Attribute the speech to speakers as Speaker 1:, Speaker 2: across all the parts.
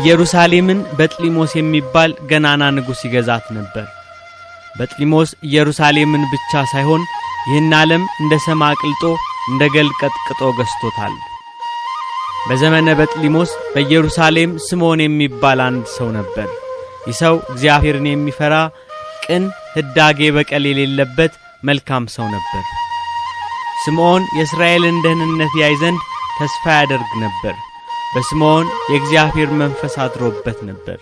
Speaker 1: ኢየሩሳሌምን በጥሊሞስ የሚባል ገናና ንጉሥ ይገዛት ነበር። በጥሊሞስ ኢየሩሳሌምን ብቻ ሳይሆን ይህን ዓለም እንደ ሰም አቅልጦ እንደ ገል ቀጥቅጦ ገዝቶታል። በዘመነ በጥሊሞስ በኢየሩሳሌም ስምዖን የሚባል አንድ ሰው ነበር። ይህ ሰው እግዚአብሔርን የሚፈራ ቅን፣ ህዳጌ በቀል የሌለበት መልካም ሰው ነበር። ስምዖን የእስራኤልን ደህንነት ያይ ዘንድ ተስፋ ያደርግ ነበር። በስምዖን የእግዚአብሔር መንፈስ አድሮበት ነበር።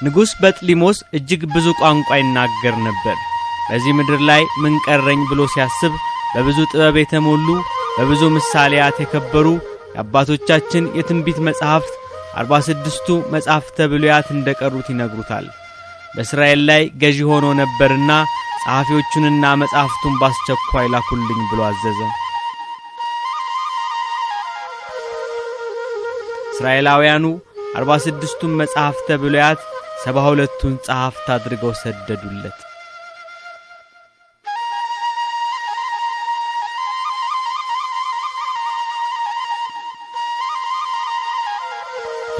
Speaker 1: ንጉሥ በጥሊሞስ እጅግ ብዙ ቋንቋ ይናገር ነበር። በዚህ ምድር ላይ ምን ቀረኝ ብሎ ሲያስብ በብዙ ጥበብ የተሞሉ በብዙ ምሳሌያት የከበሩ የአባቶቻችን የትንቢት መጻሕፍት 46ቱ መጻሕፍተ ብሉያት እንደቀሩት ይነግሩታል። በእስራኤል ላይ ገዢ ሆኖ ነበርና ጸሐፊዎቹንና መጻሕፍቱን ባስቸኳይ ላኩልኝ ብሎ አዘዘ። እስራኤላውያኑ 46ቱን መጻሕፍተ ብሉያት 72ቱን ጸሐፍት አድርገው ሰደዱለት።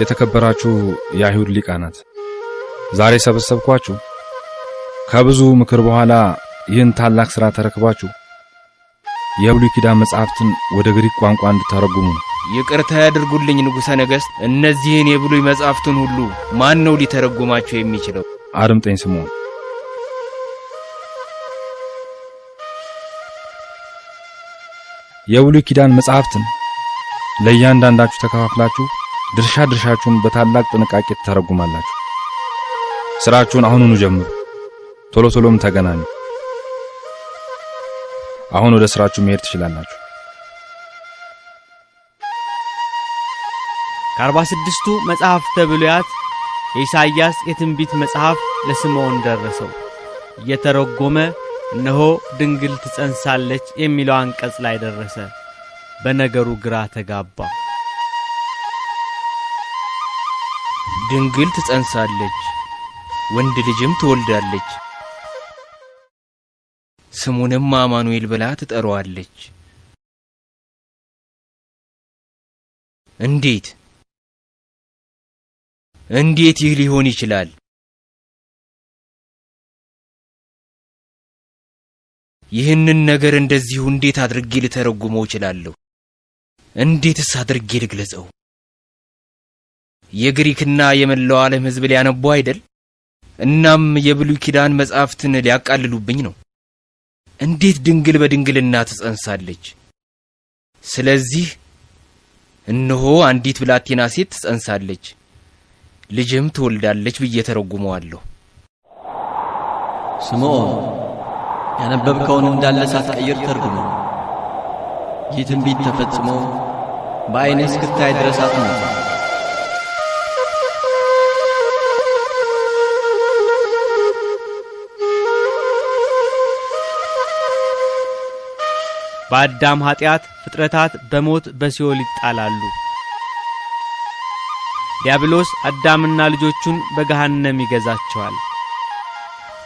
Speaker 2: የተከበራችሁ የአይሁድ ሊቃናት፣ ዛሬ ሰበሰብኳችሁ ከብዙ ምክር በኋላ ይህን ታላቅ ሥራ ተረክባችሁ የብሉይ ኪዳን መጻሕፍትን ወደ ግሪክ ቋንቋ እንድተረጉሙ ነው።
Speaker 3: ይቅርታ ያድርጉልኝ ንጉሠ ነገሥት፣ እነዚህን የብሉይ መጻሕፍትን ሁሉ ማን ነው ሊተረጉማቸው የሚችለው?
Speaker 2: አድምጠኝ ስምዖን። የብሉይ ኪዳን መጻሕፍትን ለእያንዳንዳችሁ ተከፋፍላችሁ ድርሻ ድርሻችሁን በታላቅ ጥንቃቄ ትተረጉማላችሁ። ስራችሁን አሁኑኑ ጀምሩ። ቶሎ ቶሎም ተገናኙ። አሁን ወደ ስራችሁ መሄድ ትችላላችሁ።
Speaker 1: ከ46ቱ መጻሕፍተ ብሉያት የኢሳይያስ የትንቢት መጽሐፍ ለስምዖን ደረሰው። እየተረጎመ እነሆ ድንግል ትጸንሳለች የሚለው አንቀጽ ላይ ደረሰ። በነገሩ ግራ ተጋባ።
Speaker 3: ድንግል ትጸንሳለች፣ ወንድ ልጅም ትወልዳለች፣ ስሙንም አማኑኤል ብላ ትጠራዋለች። እንዴት እንዴት ይህ ሊሆን ይችላል? ይህንን ነገር እንደዚሁ እንዴት አድርጌ ልተረጉመው እችላለሁ? እንዴትስ አድርጌ ልግለጸው? የግሪክና የመላው ዓለም ሕዝብ ሊያነቡ አይደል? እናም የብሉይ ኪዳን መጻሕፍትን ሊያቃልሉብኝ ነው። እንዴት ድንግል በድንግልና ትጸንሳለች? ስለዚህ እነሆ አንዲት ብላቴና ሴት ትጸንሳለች፣ ልጅም ትወልዳለች ብዬ ተረጉመዋለሁ።
Speaker 4: ስምዖን፣ ያነበብከውን እንዳለ ሳትቀይር ተርጉመው። ይህ ትንቢት ተፈጽሞ በዓይንህ እስክታይ ድረስ አትሞትም።
Speaker 1: በአዳም ኃጢአት ፍጥረታት በሞት በሲኦል ይጣላሉ። ዲያብሎስ አዳምና ልጆቹን በገሃነም ይገዛቸዋል።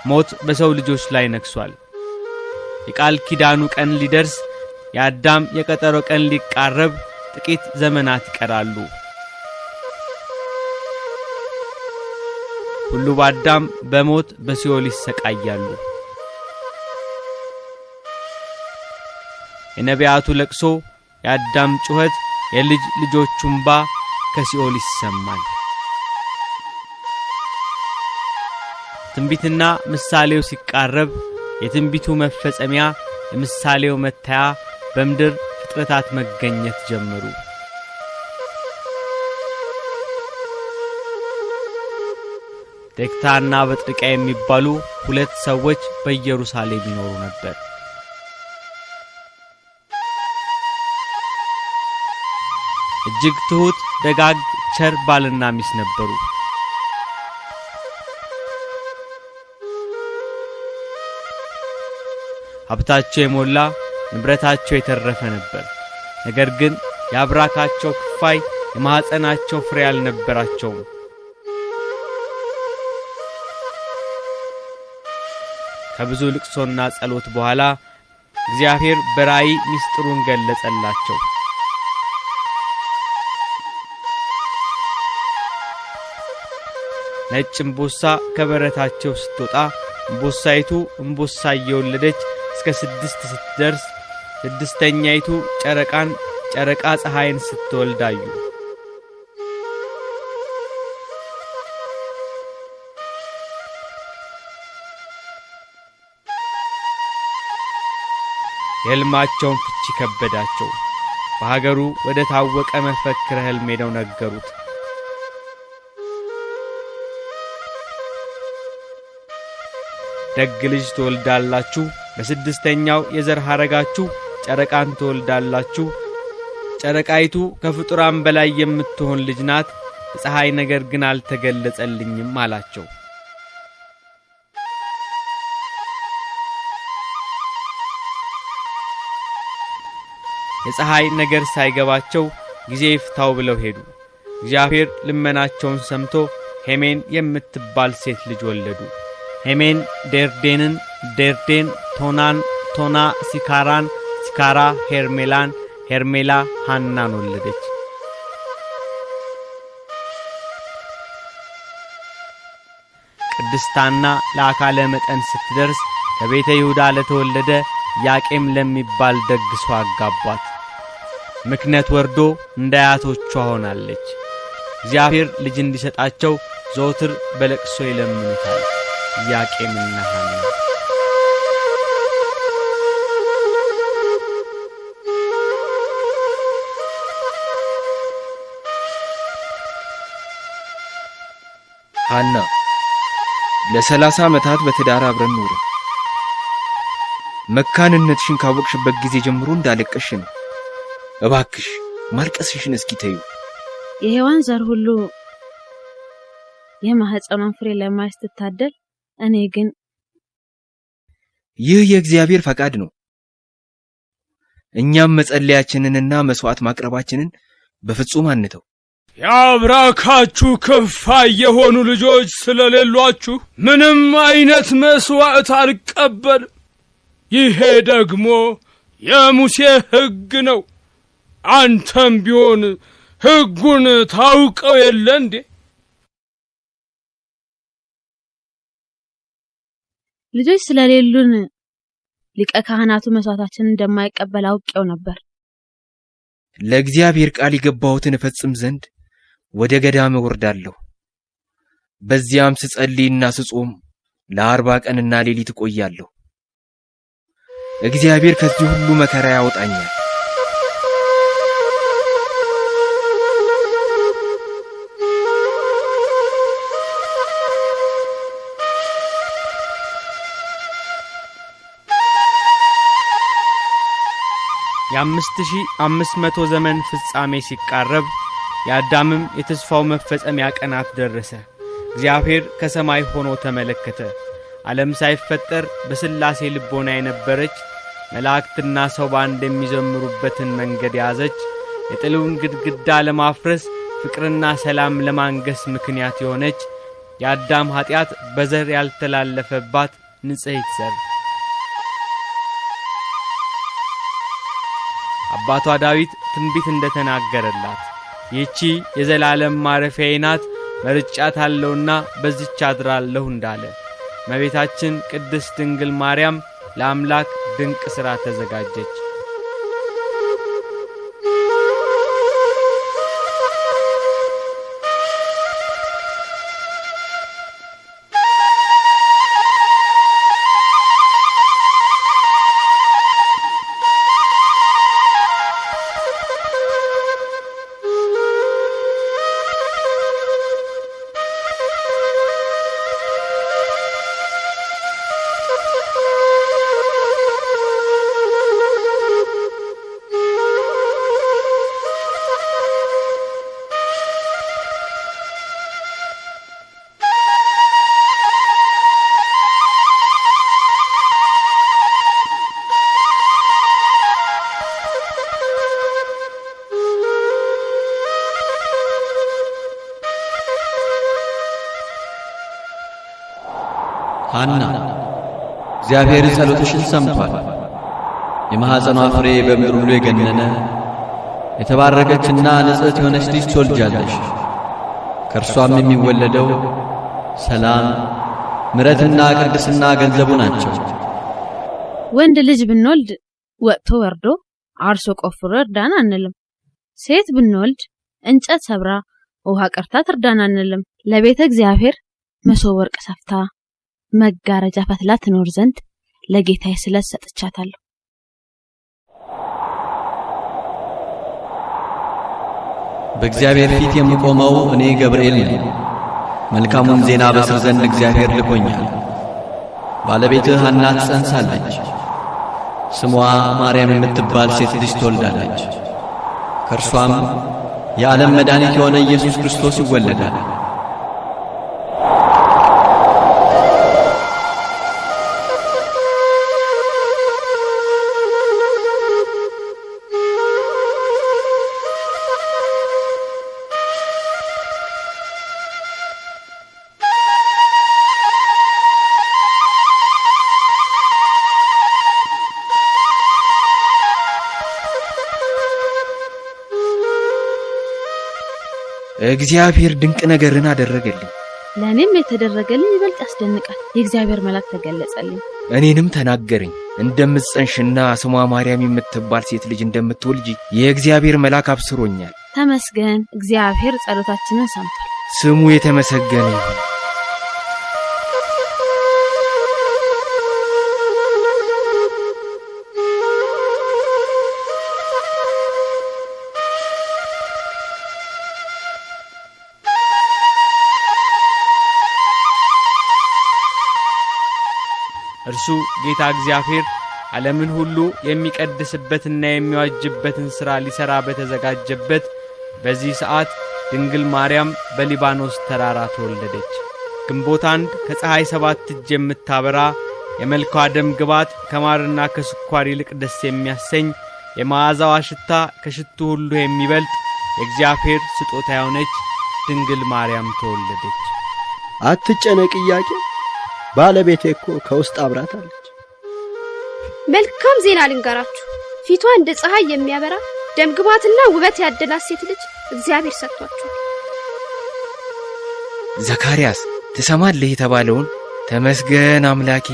Speaker 1: ሞት በሰው ልጆች ላይ ነግሷል። የቃል ኪዳኑ ቀን ሊደርስ፣ የአዳም የቀጠሮ ቀን ሊቃረብ ጥቂት ዘመናት ይቀራሉ። ሁሉ በአዳም በሞት በሲኦል ይሰቃያሉ። የነቢያቱ ለቅሶ፣ የአዳም ጩኸት፣ የልጅ ልጆቹ እንባ ከሲኦል ይሰማል። ትንቢትና ምሳሌው ሲቃረብ የትንቢቱ መፈጸሚያ የምሳሌው መታያ በምድር ፍጥረታት መገኘት ጀመሩ። ቴክታና በጥርቃ የሚባሉ ሁለት ሰዎች በኢየሩሳሌም ይኖሩ ነበር። እጅግ ትሁት፣ ደጋግ፣ ቸር ባልና ሚስት ነበሩ። ሀብታቸው የሞላ ንብረታቸው የተረፈ ነበር። ነገር ግን የአብራካቸው ክፋይ የማኅፀናቸው ፍሬ አልነበራቸውም። ከብዙ ልቅሶና ጸሎት በኋላ እግዚአብሔር በራእይ ምስጢሩን ገለጸላቸው። ነጭ እምቦሳ ከበረታቸው ስትወጣ እምቦሳይቱ እምቦሳ እየወለደች እስከ 6 ስትደርስ ስድስተኛይቱ ጨረቃን ጨረቃ ፀሐይን ስትወልድ አዩ። የሕልማቸውን ፍቺ ከበዳቸው። በሀገሩ ወደ ታወቀ መፈክረ ሕልም ሄደው ነገሩት። ደግ ልጅ ትወልዳላችሁ፣ በስድስተኛው የዘር ሐረጋችሁ ጨረቃን ትወልዳላችሁ። ጨረቃይቱ ከፍጡራን በላይ የምትሆን ልጅ ናት፣ የፀሐይ ነገር ግን አልተገለጸልኝም አላቸው። የፀሐይ ነገር ሳይገባቸው ጊዜ ይፍታው ብለው ሄዱ። እግዚአብሔር ልመናቸውን ሰምቶ ሄሜን የምትባል ሴት ልጅ ወለዱ። ሄሜን ዴርዴንን፣ ዴርዴን ቶናን፣ ቶና ሲካራን፣ ሲካራ ሄርሜላን፣ ሄርሜላ ሃናን ወለደች። ቅድስት ሐና ለአካለ መጠን ስትደርስ ከቤተ ይሁዳ ለተወለደ ያቄም ለሚባል ደግ ሰው አጋቧት። ምክንያት ወርዶ እንደ አያቶቿ ሆናለች። እግዚአብሔር ልጅ እንዲሰጣቸው ዘወትር በለቅሶ ይለምኑታል። ኢያቄምና ሐና
Speaker 3: ሐና ለ30 ዓመታት በትዳር አብረን ኖርን። መካንነትሽን ካወቅሽበት ጊዜ ጀምሮ እንዳለቀሽ ነው። እባክሽ ማልቀስሽን እስኪ ተይው።
Speaker 5: የሔዋን ዘር ሁሉ የማህፀኗን ፍሬ ለማየት ስትታደል፣ እኔ ግን
Speaker 3: ይህ የእግዚአብሔር ፈቃድ ነው። እኛም መጸለያችንንና መስዋዕት ማቅረባችንን በፍጹም አንተው።
Speaker 6: የአብራካችሁ ክፋይ የሆኑ ልጆች ስለሌሏችሁ ምንም አይነት መስዋዕት አልቀበልም። ይሄ ደግሞ የሙሴ ሕግ ነው። አንተም ቢሆን ሕጉን ታውቀው የለ እንዴ?
Speaker 5: ልጆች ስለሌሉን ሊቀ ካህናቱ መስዋዕታችንን እንደማይቀበል አውቄው ነበር።
Speaker 3: ለእግዚአብሔር ቃል የገባሁትን እፈጽም ዘንድ ወደ ገዳም እወርዳለሁ። በዚያም ስጸልይና ስጾም ለ40 ቀንና ሌሊት እቆያለሁ። እግዚአብሔር ከዚህ ሁሉ መከራ ያወጣኛል።
Speaker 1: የ5500 ዘመን ፍጻሜ ሲቃረብ የአዳምም የተስፋው መፈጸሚያ ቀናት ደረሰ። እግዚአብሔር ከሰማይ ሆኖ ተመለከተ። ዓለም ሳይፈጠር በሥላሴ ልቦና የነበረች መላእክትና ሰው ባንድ የሚዘምሩበትን መንገድ ያዘች፣ የጥሉን ግድግዳ ለማፍረስ ፍቅርና ሰላም ለማንገስ ምክንያት የሆነች የአዳም ኃጢአት በዘር ያልተላለፈባት ንጽሕት ዘር አባቷ ዳዊት ትንቢት እንደተናገረላት ይህቺ የዘላለም ማረፊያዬ ናት፣ መርጫታለሁና በዚች አድራለሁ እንዳለ እመቤታችን ቅድስት ድንግል ማርያም ለአምላክ ድንቅ ሥራ ተዘጋጀች።
Speaker 4: ሐና፣ እግዚአብሔር ጸሎትሽን ሰምቷል። የማኅፀኗ ፍሬ በምድር ሁሉ የገነነ የተባረከችና ንጽሕት የሆነች ልጅ ትወልጃለሽ። ከእርሷም የሚወለደው ሰላም፣ ምሕረትና ቅድስና ገንዘቡ ናቸው።
Speaker 5: ወንድ ልጅ ብንወልድ ወጥቶ ወርዶ አርሶ ቆፍሮ እርዳን አንልም። ሴት ብንወልድ እንጨት ሰብራ ውሃ ቀርታ ትርዳን አንልም። ለቤተ እግዚአብሔር መሶብ ወርቅ ሰፍታ መጋረጃ ፈትላ ትኖር ዘንድ ለጌታዬ ስለት ሰጥቻታለሁ።
Speaker 4: በእግዚአብሔር ፊት የምቆመው እኔ ገብርኤል ነኝ። መልካሙን ዜና በስር ዘንድ እግዚአብሔር ልኮኛል። ባለቤትህ ሐና ትጸንሳለች፣ ስሟ ማርያም የምትባል ሴት ልጅ ትወልዳለች። ከእርሷም የዓለም መድኃኒት የሆነ ኢየሱስ ክርስቶስ ይወለዳል።
Speaker 3: እግዚአብሔር ድንቅ ነገርን አደረገልኝ።
Speaker 5: ለእኔም የተደረገልኝ ይበልጥ ያስደንቃል። የእግዚአብሔር መልአክ ተገለጸልኝ፣
Speaker 3: እኔንም ተናገረኝ። እንደምትጸንሽና ስሟ ማርያም የምትባል ሴት ልጅ እንደምትወልጂ የእግዚአብሔር መልአክ አብስሮኛል።
Speaker 5: ተመስገን፣ እግዚአብሔር ጸሎታችንን ሰምቷል።
Speaker 3: ስሙ የተመሰገነ ይሁን።
Speaker 1: እርሱ ጌታ እግዚአብሔር ዓለምን ሁሉ የሚቀድስበትና የሚዋጅበትን ሥራ ሊሠራ በተዘጋጀበት በዚህ ሰዓት ድንግል ማርያም በሊባኖስ ተራራ ተወለደች። ግንቦት 1 ከፀሐይ 7 እጅ የምታበራ የመልኳ ደም ግባት ከማርና ከስኳር ይልቅ ደስ የሚያሰኝ የመዓዛዋ ሽታ ከሽቱ ሁሉ የሚበልጥ የእግዚአብሔር ስጦታ የሆነች ድንግል ማርያም ተወለደች።
Speaker 7: አትጨነቅ ኢያቄም፣ ባለቤቴ እኮ ከውስጥ አብራታለች።
Speaker 8: መልካም ዜና ልንገራችሁ። ፊቷ እንደ ፀሐይ የሚያበራ ደምግባትና ውበት ያደላት ሴት ልጅ እግዚአብሔር ሰጥቷቸዋል።
Speaker 3: ዘካርያስ ትሰማለህ የተባለውን ተመስገን አምላኬ።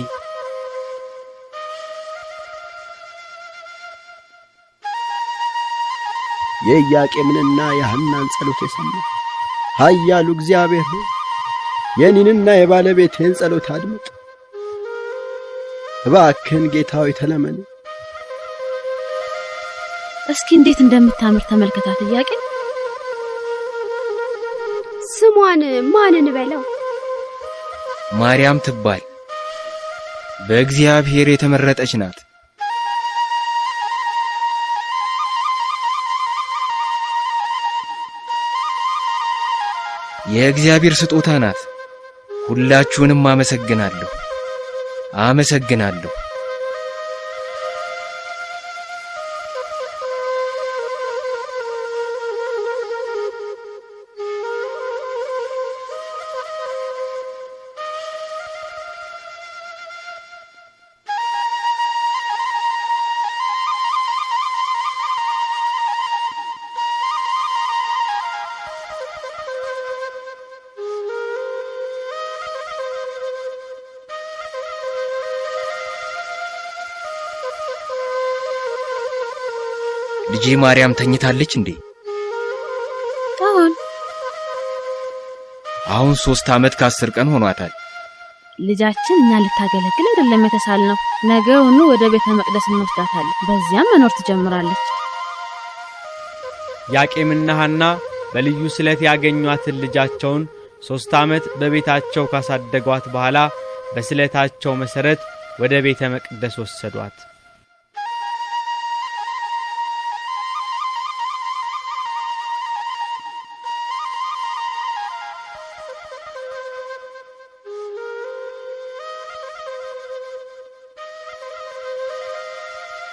Speaker 7: የኢያቄምንና የሐናን ጸሎት የሰማ ኃያሉ እግዚአብሔር ሆይ የኔንና የባለቤቴን ጸሎት አድምጥ። እባክህን ጌታ ሆይ ተለመን።
Speaker 5: እስኪ እንዴት እንደምታምር ተመልከታት ኢያቄም።
Speaker 8: ስሟን ማን እንበለው?
Speaker 3: ማርያም ትባል። በእግዚአብሔር የተመረጠች ናት። የእግዚአብሔር ስጦታ ናት። ሁላችሁንም አመሰግናለሁ፣ አመሰግናለሁ። ልጄ ማርያም ተኝታለች እንዴ?
Speaker 5: አሁን
Speaker 3: አሁን 3 ዓመት ከ10 ቀን ሆኗታል።
Speaker 5: ልጃችን እኛ ልታገለግል አይደለም የተሳልነው። ነገውኑ ወደ ቤተ መቅደስ እንወስዳታለን። በዚያም መኖር ትጀምራለች።
Speaker 1: ኢያቄምና ሐና በልዩ ስለት ያገኟትን ልጃቸውን 3 ዓመት በቤታቸው ካሳደጓት በኋላ በስለታቸው መሰረት ወደ ቤተ መቅደስ ወሰዷት።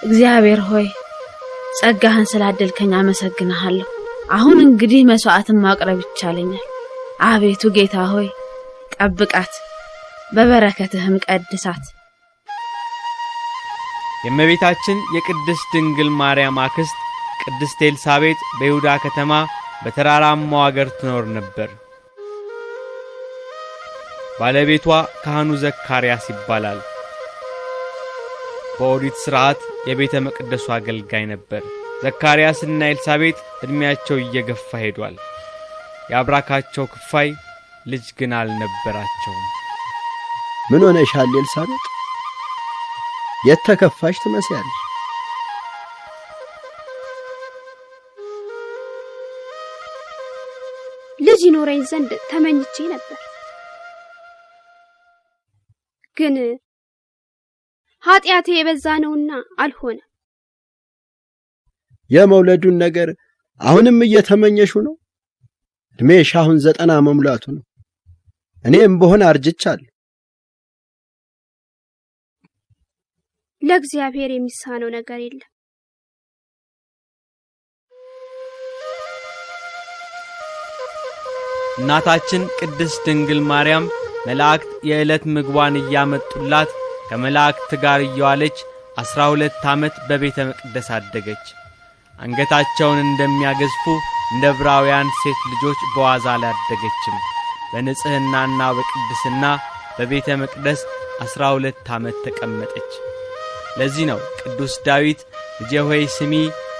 Speaker 5: እግዚአብሔር ሆይ ጸጋህን ስላደልከኝ አመሰግንሃለሁ። አሁን እንግዲህ መስዋዕትን ማቅረብ ይቻለኛል። አቤቱ ጌታ ሆይ ጠብቃት፣ በበረከትህም ቀድሳት።
Speaker 1: የእመቤታችን የቅድስት ድንግል ማርያም አክስት ቅድስት ኤልሳቤጥ በይሁዳ ከተማ በተራራማው አገር ትኖር ነበር። ባለቤቷ ካህኑ ዘካርያስ ይባላል። በኦሪት ሥርዓት የቤተ መቅደሱ አገልጋይ ነበር። ዘካርያስና ኤልሳቤጥ ዕድሜያቸው እየገፋ ሄዷል። የአብራካቸው ክፋይ ልጅ ግን አልነበራቸውም።
Speaker 7: ምን ሆነሻል ኤልሳቤጥ? የተከፋሽ ትመስያለሽ።
Speaker 8: ልጅ ይኖረኝ ዘንድ ተመኝቼ ነበር፣ ግን ኃጢአቴ የበዛ ነውና አልሆነ።
Speaker 7: የመውለዱን ነገር አሁንም እየተመኘሽው ነው? እድሜሽ አሁን 90 መሙላቱ ነው። እኔም በሆነ አርጅቻለሁ።
Speaker 8: ለእግዚአብሔር የሚሳነው ነገር የለም።
Speaker 1: እናታችን ቅድስት ድንግል ማርያም መላእክት የዕለት ምግቧን እያመጡላት ከመላእክት ጋር እየዋለች 12 ዓመት በቤተ መቅደስ አደገች። አንገታቸውን እንደሚያገዝፉ እንደ ዕብራውያን ሴት ልጆች በዋዛ አላደገችም። በንጽህናና በቅድስና በቤተ መቅደስ 12 ዓመት ተቀመጠች። ለዚህ ነው ቅዱስ ዳዊት ልጄ ሆይ ስሚ፣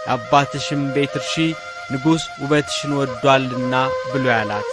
Speaker 1: የአባትሽን ቤት እርሺ፣ ንጉሥ ውበትሽን ወዷልና ብሎ ያላት።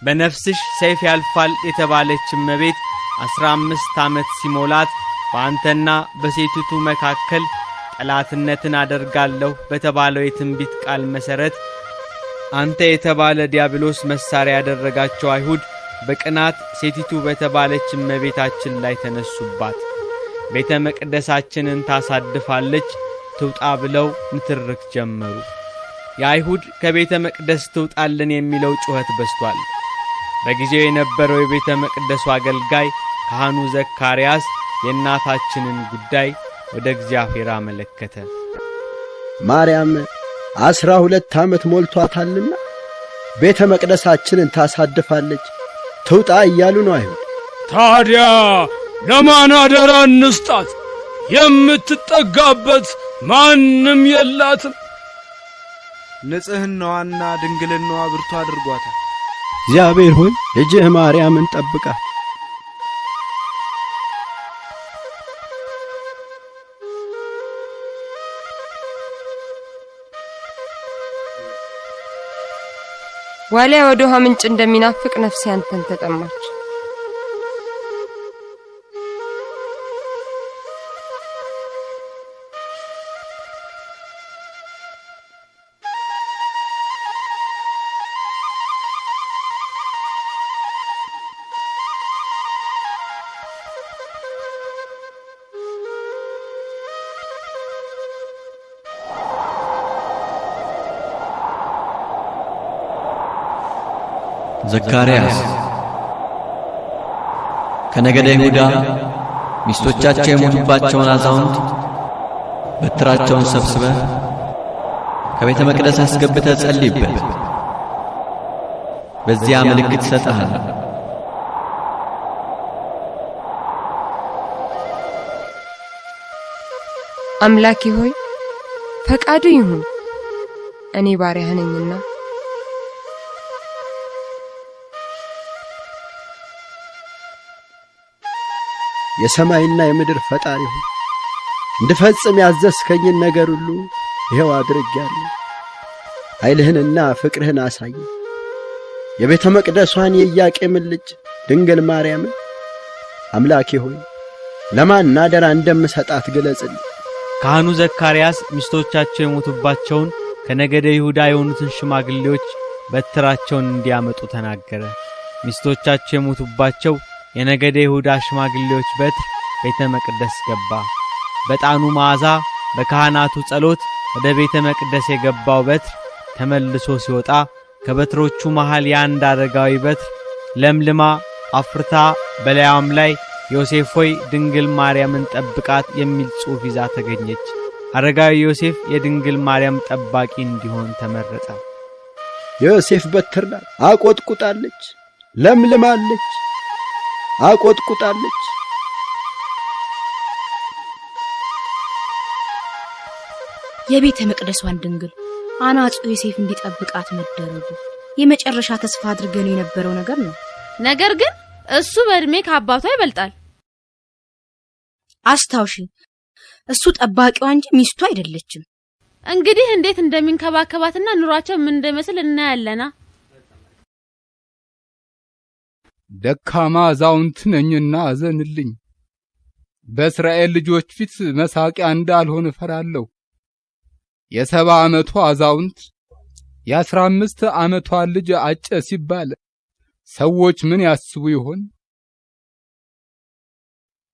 Speaker 1: በነፍስሽ ሰይፍ ያልፋል የተባለች እመቤት 15 ዓመት ሲሞላት በአንተና በሴቲቱ መካከል ጠላትነትን አደርጋለሁ በተባለው የትንቢት ቃል መሰረት አንተ የተባለ ዲያብሎስ መሳሪያ ያደረጋቸው አይሁድ በቅናት ሴቲቱ በተባለች እመቤታችን ላይ ተነሱባት። ቤተ መቅደሳችንን ታሳድፋለች ትውጣ ብለው ንትርክ ጀመሩ። የአይሁድ ከቤተ መቅደስ ትውጣልን የሚለው ጩኸት በዝቷል። በጊዜው የነበረው የቤተ መቅደሱ አገልጋይ ካህኑ ዘካርያስ የእናታችንን ጉዳይ ወደ እግዚአብሔር አመለከተ።
Speaker 7: ማርያም 12 ዓመት ሞልቷታልና ቤተ መቅደሳችንን ታሳድፋለች ትውጣ እያሉ ነው አይሁድ።
Speaker 6: ታዲያ ለማን አደራ እንስጣት? የምትጠጋበት ማንም የላትም።
Speaker 9: ንጽህናዋና ድንግልናዋ ብርቱ አድርጓታል።
Speaker 7: እግዚአብሔር ሆይ ልጅህ ማርያምን ጠብቃት።
Speaker 10: ዋሊያ ወደ ውሃ ምንጭ እንደሚናፍቅ ነፍሴ አንተን ተጠማች።
Speaker 4: ዘካርያስ ከነገደ ይሁዳ ሚስቶቻቸው የሞቱባቸውን አዛውንት በትራቸውን ሰብስበህ ከቤተ መቅደስ አስገብተህ ጸልይበት። በዚያ ምልክት እሰጥሃለሁ።
Speaker 10: አምላኬ ሆይ ፈቃዱ ይሁን፣ እኔ ባሪያህ ነኝና።
Speaker 7: የሰማይና የምድር ፈጣሪ ሆይ እንድፈጽም ያዘዝከኝን ነገር ሁሉ ይኸው አድርጌአለሁ። ኃይልህንና ፍቅርህን አሳይ። የቤተ መቅደሷን የኢያቄምን ልጅ ድንግል ማርያምን አምላኬ ሆይ ለማን አደራ እንደምሰጣት ግለጽልኝ።
Speaker 1: ካህኑ ዘካርያስ ሚስቶቻቸው የሞቱባቸውን ከነገደ ይሁዳ የሆኑትን ሽማግሌዎች በትራቸውን እንዲያመጡ ተናገረ። ሚስቶቻቸው የሞቱባቸው የነገደ ይሁዳ ሽማግሌዎች በትር ቤተ መቅደስ ገባ። በጣኑ መዓዛ በካህናቱ ጸሎት ወደ ቤተ መቅደስ የገባው በትር ተመልሶ ሲወጣ ከበትሮቹ መሃል የአንድ አረጋዊ በትር ለምልማ አፍርታ በላያም ላይ ዮሴፍ ሆይ ድንግል ማርያምን ጠብቃት የሚል ጽሑፍ ይዛ ተገኘች። አረጋዊ ዮሴፍ የድንግል ማርያም ጠባቂ እንዲሆን ተመረጠ።
Speaker 7: የዮሴፍ በትር ናት። አቆጥቁጣለች፣ ለምልማለች፣ አቆጥቁጣለች።
Speaker 11: የቤተ መቅደሷን ድንግል አናጹ ዮሴፍ እንዲጠብቃት መደረጉ የመጨረሻ ተስፋ አድርገን የነበረው ነገር ነው።
Speaker 5: ነገር ግን እሱ በእድሜ ከአባቷ ይበልጣል።
Speaker 11: አስታውሺ፣ እሱ ጠባቂዋ እንጂ ሚስቱ አይደለችም።
Speaker 5: እንግዲህ እንዴት እንደሚንከባከባትና ኑሯቸው ምን እንደሚመስል እናያለና።
Speaker 12: ደካማ አዛውንት ነኝና አዘንልኝ። በእስራኤል ልጆች ፊት መሳቂያ እንዳልሆን እፈራለሁ። የ70 ዓመቱ አዛውንት የ15 ዓመቷን ልጅ አጨ ሲባል ሰዎች ምን ያስቡ ይሆን?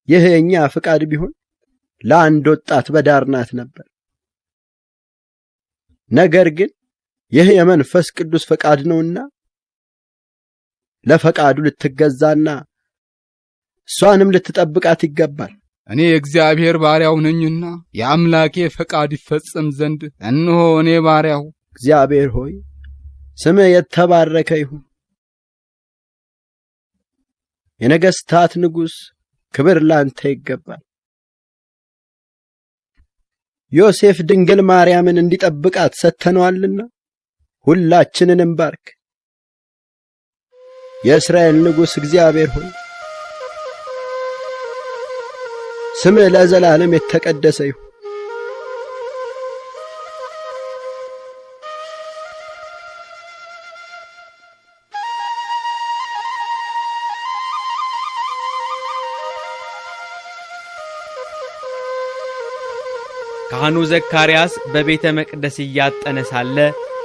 Speaker 7: ይህ የኛ ፍቃድ ቢሆን ለአንድ ወጣት በዳርናት ነበር። ነገር ግን ይህ የመንፈስ ቅዱስ ፈቃድ ነውና ለፈቃዱ ልትገዛና እሷንም ልትጠብቃት ይገባል።
Speaker 12: እኔ የእግዚአብሔር ባሪያው ነኝና የአምላኬ ፈቃድ ይፈጸም ዘንድ እነሆ እኔ ባሪያው።
Speaker 7: እግዚአብሔር ሆይ ስምህ የተባረከ ይሁን። የነገስታት ንጉሥ ክብር ላንተ ይገባል። ዮሴፍ ድንግል ማርያምን እንዲጠብቃት ሰጥተነዋልና ሁላችንንም ባርክ። የእስራኤል ንጉሥ እግዚአብሔር ሆይ ስምህ ለዘላለም የተቀደሰ ይሁን።
Speaker 1: ካህኑ ዘካርያስ በቤተ መቅደስ እያጠነ ሳለ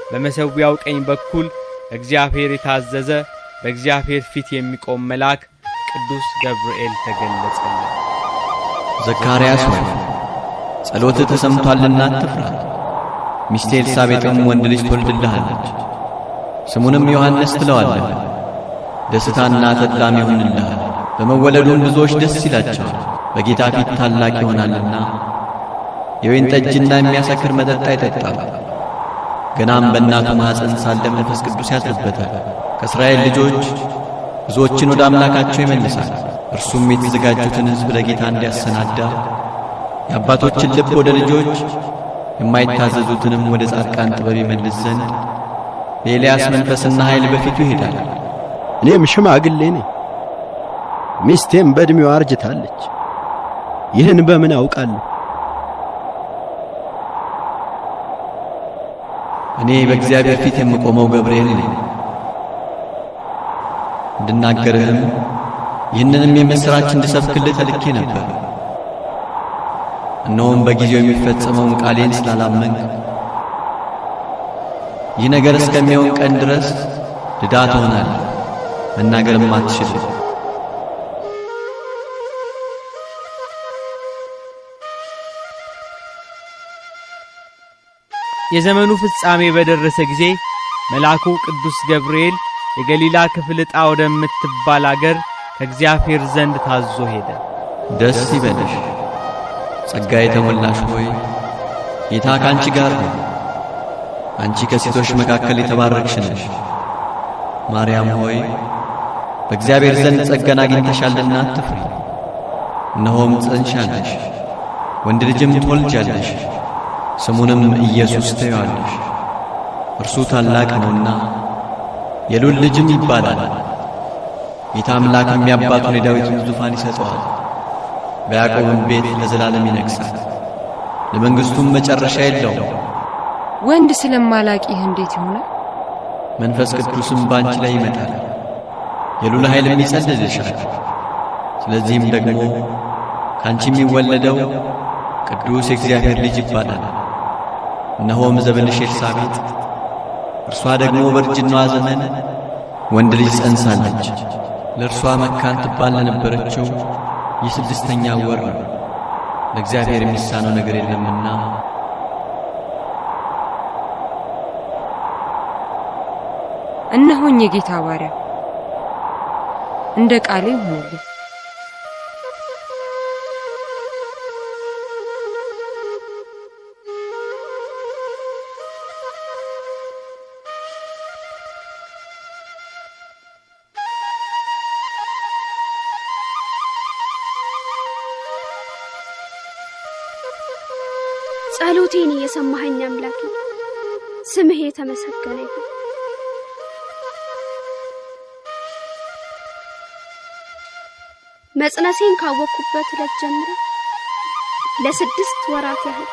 Speaker 1: በመሠዊያው ቀኝ በኩል እግዚአብሔር የታዘዘ በእግዚአብሔር ፊት የሚቆም መልአክ ቅዱስ ገብርኤል ተገለጸለት።
Speaker 4: ዘካርያስ ሆይ ጸሎትህ ተሰምቷልና አትፍራ። ሚስቴ ኤልሳቤጥም ወንድ ልጅ ትወልድልሃለች፣ ስሙንም ዮሐንስ ትለዋለህ። ደስታና ተድላም ይሆንልሃል፣ በመወለዱም ብዙዎች ደስ ይላቸዋል። በጌታ ፊት ታላቅ ይሆናልና የወይን ጠጅና የሚያሰክር መጠጥ አይጠጣም። ገናም በእናቱ ማኅፀን ሳለ መንፈስ ቅዱስ ያድርበታል። ከእስራኤል ልጆች ብዙዎችን ወደ አምላካቸው ይመልሳል። እርሱም የተዘጋጁትን ሕዝብ ለጌታ እንዲያሰናዳ የአባቶችን ልብ ወደ ልጆች የማይታዘዙትንም ወደ ጻድቃን ጥበብ ይመልስ ዘንድ የኤልያስ መንፈስና ኃይል በፊቱ ይሄዳል።
Speaker 7: እኔም ሽማግሌ ነኝ፣ ሚስቴም በዕድሜዋ አርጅታለች። ይህን በምን አውቃለሁ?
Speaker 4: እኔ በእግዚአብሔር ፊት የምቆመው ገብርኤል ነኝ። እንድናገርህም ይህንንም የምሥራች እንድሰብክልህ ተልኬ ነበር። እነሆም በጊዜው የሚፈጸመውን ቃሌን ስላላመንክ ይህ ነገር እስከሚሆን ቀን ድረስ ድዳ ትሆናለህ፣ መናገርም አትችልም።
Speaker 1: የዘመኑ ፍጻሜ በደረሰ ጊዜ መልአኩ ቅዱስ ገብርኤል የገሊላ ክፍል ዕጣ ወደምትባል አገር ከእግዚአብሔር ዘንድ ታዞ ሄደ።
Speaker 4: ደስ ይበልሽ፣ ጸጋ የተሞላሽ ሆይ፣ ጌታ ከአንቺ ጋር ነው። አንቺ ከሴቶች መካከል የተባረክሽ ነሽ። ማርያም ሆይ፣ በእግዚአብሔር ዘንድ ጸጋን አግኝተሻልና አትፍሪ። እነሆም ትጸንሻለሽ፣ ወንድ ልጅም ትወልጃለሽ፣ ስሙንም ኢየሱስ ትዪዋለሽ። እርሱ ታላቅ ነውና የልዑል ልጅም ይባላል። ጌታ አምላክም የአባቱን የዳዊትን ዙፋን ይሰጠዋል፣ በያዕቆብም ቤት ለዘላለም ይነግሣል፣ ለመንግሥቱም መጨረሻ የለውም።
Speaker 10: ወንድ ስለማላቅ ይህ እንዴት ይሆናል?
Speaker 4: መንፈስ ቅዱስም በአንቺ ላይ ይመጣል፣ የልዑል ኃይልም ይጸልልሻል። ስለዚህም ደግሞ ከአንቺ የሚወለደው ቅዱስ የእግዚአብሔር ልጅ ይባላል። እነሆም ዘብልሽ ኤልሳቤጥ፣ እርሷ ደግሞ በእርጅናዋ ዘመን ወንድ ልጅ ጸንሳለች። ለእርሷ መካን ትባል ለነበረችው የስድስተኛ ወር ነው፣ ለእግዚአብሔር የሚሳነው ነገር የለምና።
Speaker 10: እነሆኝ የጌታ ባሪያ፣ እንደ ቃሌ ይሁንልኝ።
Speaker 8: ጸሎቴን እየሰማኸኝ አምላኬ፣ ስምህ የተመሰገነ ይሁን። መጽነሴን ካወቅኩበት ዕለት ጀምሮ ለ6 ወራት ያህል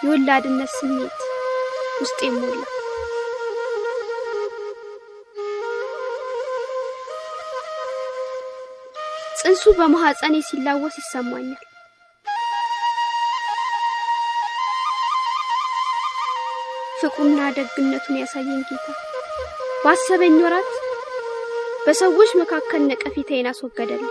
Speaker 8: የወላድነት ስሜት ውስጤ ሞላ። ጽንሱ በማህፀኔ ሲላወስ ይሰማኛል። ፍቅሩና ደግነቱን ያሳየኝ ጌታ ባሰበኝ ወራት በሰዎች መካከል ነቀፌታዬን አስወገደልኝ።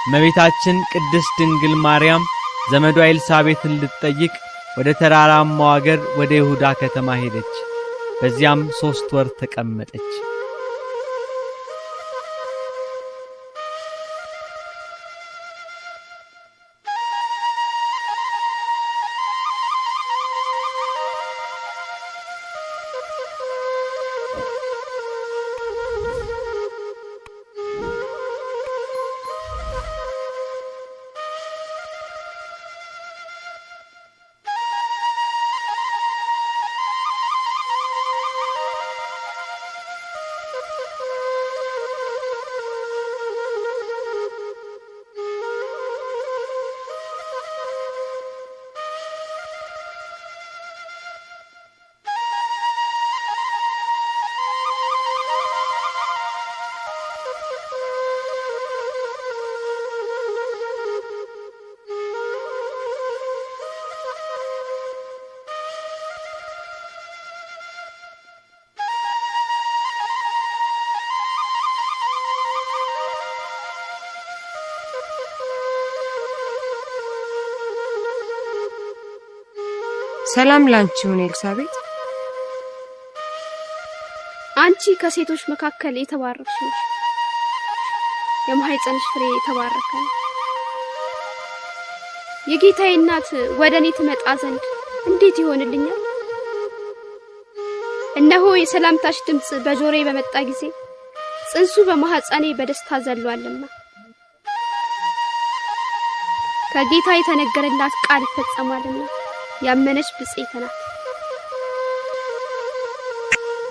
Speaker 1: እመቤታችን ቅድስት ድንግል ማርያም ዘመዷ ኤልሳቤጥን ልትጠይቅ ወደ ተራራማው አገር ወደ ይሁዳ ከተማ ሄደች። በዚያም 3 ወር ተቀመጠች።
Speaker 10: ሰላም ላንቺ ይሁን ኤልሳቤጥ።
Speaker 8: አንቺ ከሴቶች መካከል የተባረክሽ ነሽ፣ የማህፀንሽ ፍሬ የተባረከ ነው። የጌታዬ እናት ወደ እኔ ትመጣ ዘንድ እንዴት ይሆንልኛል? እነሆ የሰላምታሽ ድምጽ በጆሮዬ በመጣ ጊዜ ጽንሱ በማህፀኔ በደስታ ዘሏልና ከጌታ የተነገረላት ቃል ይፈጸማልና ያመነች ብፅዕት ናት።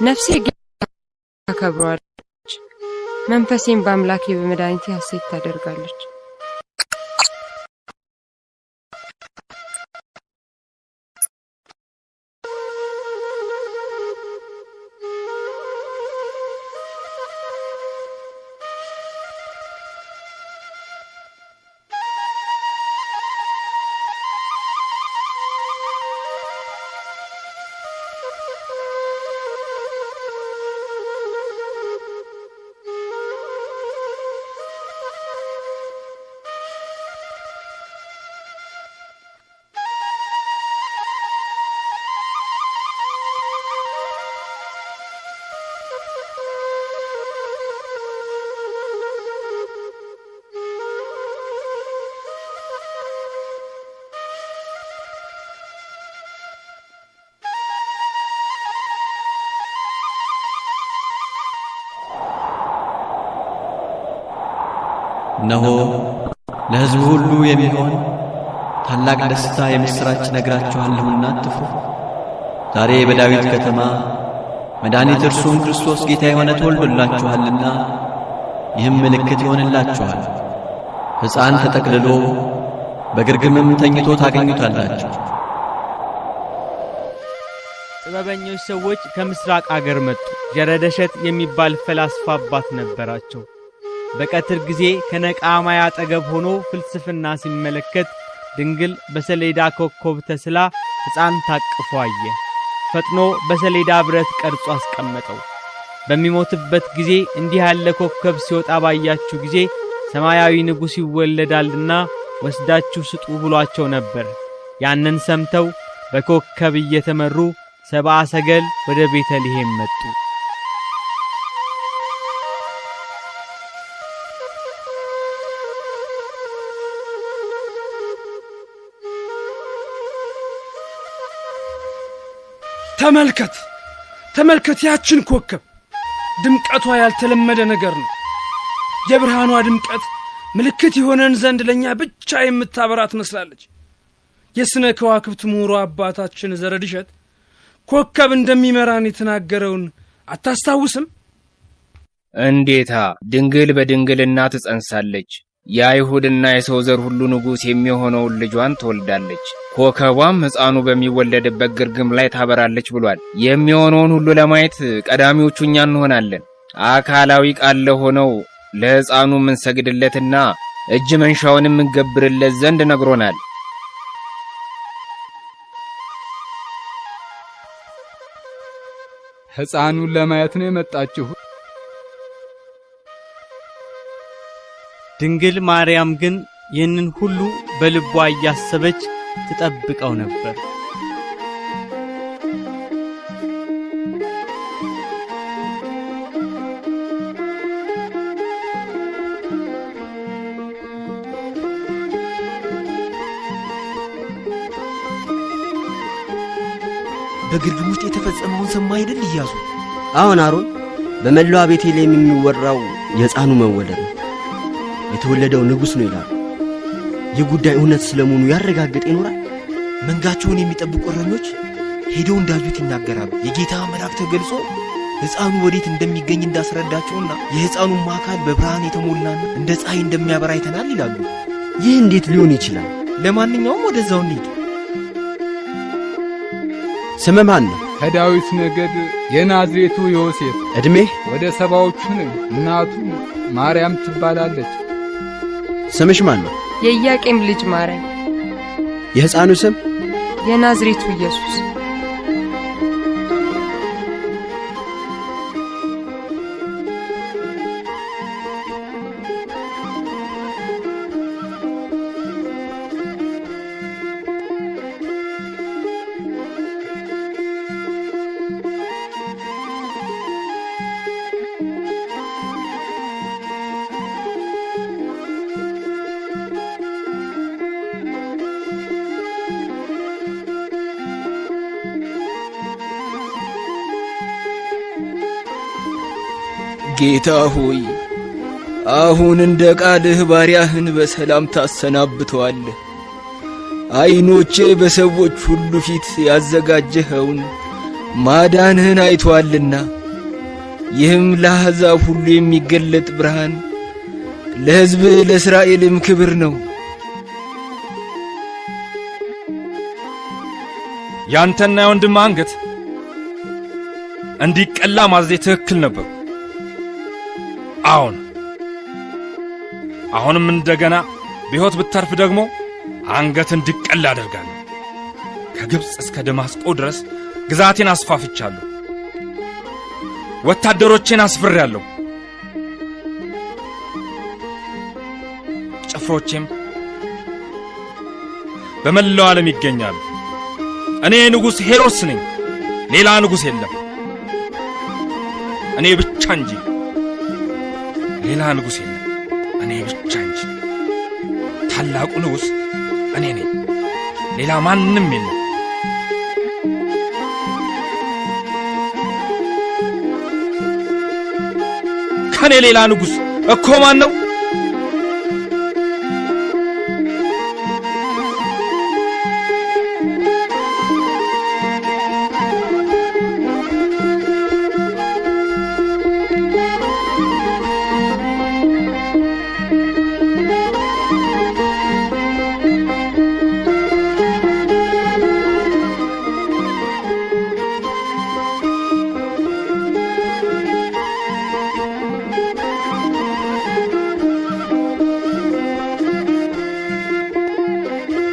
Speaker 10: ነፍሴ ጌታን ታከብረዋለች፣ መንፈሴም በአምላኬ በመድኃኒቴ ሐሴት ታደርጋለች።
Speaker 4: እነሆ ለሕዝቡ ሁሉ የሚሆን ታላቅ ደስታ የምሥራች ነግራችኋለሁና አትፍሩ። ዛሬ በዳዊት ከተማ መድኃኒት እርሱም ክርስቶስ ጌታ የሆነ ተወልዶላችኋልና፣ ይህም ምልክት ይሆንላችኋል፣ ሕፃን ተጠቅልሎ በግርግምም ተኝቶ ታገኙታላችሁ።
Speaker 1: ጥበበኞች ሰዎች ከምስራቅ አገር መጡ። ጀረደሸት የሚባል ፈላስፋ አባት ነበራቸው። በቀትር ጊዜ ከነቃማይ አጠገብ ሆኖ ፍልስፍና ሲመለከት ድንግል በሰሌዳ ኮከብ ተስላ ሕፃን ታቅፎ አየ። ፈጥኖ በሰሌዳ ብረት ቀርጾ አስቀመጠው። በሚሞትበት ጊዜ እንዲህ ያለ ኮከብ ሲወጣ ባያችሁ ጊዜ ሰማያዊ ንጉሥ ይወለዳልና ወስዳችሁ ስጡ ብሏቸው ነበር። ያንን ሰምተው በኮከብ እየተመሩ ሰብአ ሰገል ወደ ቤተልሔም መጡ።
Speaker 6: ተመልከት፣ ተመልከት ያችን ኮከብ። ድምቀቷ ያልተለመደ ነገር ነው። የብርሃኗ ድምቀት ምልክት የሆነን ዘንድ ለእኛ ብቻ የምታበራ ትመስላለች። የሥነ ከዋክብት ምሁሩ አባታችን ዘረድሸት ኮከብ እንደሚመራን የተናገረውን አታስታውስም?
Speaker 3: እንዴታ! ድንግል በድንግልና ትጸንሳለች፣ የአይሁድና የሰው ዘር ሁሉ ንጉሥ የሚሆነውን ልጇን ትወልዳለች፣ ኮከቧም ሕፃኑ በሚወለድበት ግርግም ላይ ታበራለች ብሏል። የሚሆነውን ሁሉ ለማየት ቀዳሚዎቹ እኛ እንሆናለን። አካላዊ ቃል ለሆነው ለሕፃኑ የምንሰግድለትና እጅ መንሻውን የምንገብርለት ዘንድ ነግሮናል።
Speaker 12: ሕፃኑን ለማየት ነው የመጣችሁ?
Speaker 1: ድንግል ማርያም ግን ይህንን ሁሉ በልቧ እያሰበች ትጠብቀው ነበር።
Speaker 13: በግርግም ውስጥ የተፈጸመውን ሰማ አይደል ኢያሱ?
Speaker 14: አዎን አሮን፣ በመላዋ ቤተልሔም የሚወራው የሕፃኑ መወለድ ነው። የተወለደው ንጉሥ ነው ይላሉ። ይህ ጉዳይ እውነት ስለመሆኑ ያረጋገጠ ይኖራል?
Speaker 13: መንጋቸውን የሚጠብቁ እረኞች ሄደው እንዳዩት ይናገራሉ። የጌታ መልአክ ተገልጾ ሕፃኑ ወዴት እንደሚገኝ እንዳስረዳቸውና የሕፃኑም አካል በብርሃን የተሞላና እንደ ፀሐይ እንደሚያበራ አይተናል ይላሉ።
Speaker 14: ይህ እንዴት ሊሆን ይችላል?
Speaker 13: ለማንኛውም ወደዛው እንሂድ።
Speaker 7: ስምህ ማን ነው?
Speaker 12: ከዳዊት ነገድ የናዝሬቱ ዮሴፍ።
Speaker 7: ዕድሜህ?
Speaker 12: ወደ 70ዎቹ ነኝ። እናቱ ማርያም ትባላለች።
Speaker 7: ስምሽ ማን ነው?
Speaker 10: የኢያቄም ልጅ ማርያም።
Speaker 7: የሕፃኑ ስም?
Speaker 10: የናዝሬቱ ኢየሱስ።
Speaker 3: ጌታ ሆይ፣ አሁን እንደ ቃልህ ባሪያህን በሰላም ታሰናብተዋለህ። ዓይኖቼ በሰዎች ሁሉ ፊት ያዘጋጀኸውን ማዳንህን አይተዋልና ይህም ለአሕዛብ ሁሉ የሚገለጥ ብርሃን፣ ለሕዝብ ለእስራኤልም ክብር ነው።
Speaker 2: ያንተና የወንድምህ አንገት እንዲቀላ ማዘዜ ትክክል ነበር። አሁን አሁንም እንደገና በሕይወት ብትተርፍ ደግሞ አንገት እንዲቀላ አደርጋለሁ። ከግብፅ እስከ ደማስቆ ድረስ ግዛቴን አስፋፍቻለሁ። ወታደሮቼን አስፍሬያለሁ። ጭፍሮቼም በመላው ዓለም ይገኛሉ። እኔ ንጉሥ ሄሮድስ ነኝ። ሌላ ንጉሥ የለም፣ እኔ ብቻ እንጂ። ሌላ ንጉሥ የለም፣ እኔ ብቻ እንጂ። ታላቁ ንጉሥ እኔ ነኝ፣ ሌላ ማንም የለም። ከኔ ሌላ ንጉሥ እኮ ማን ነው?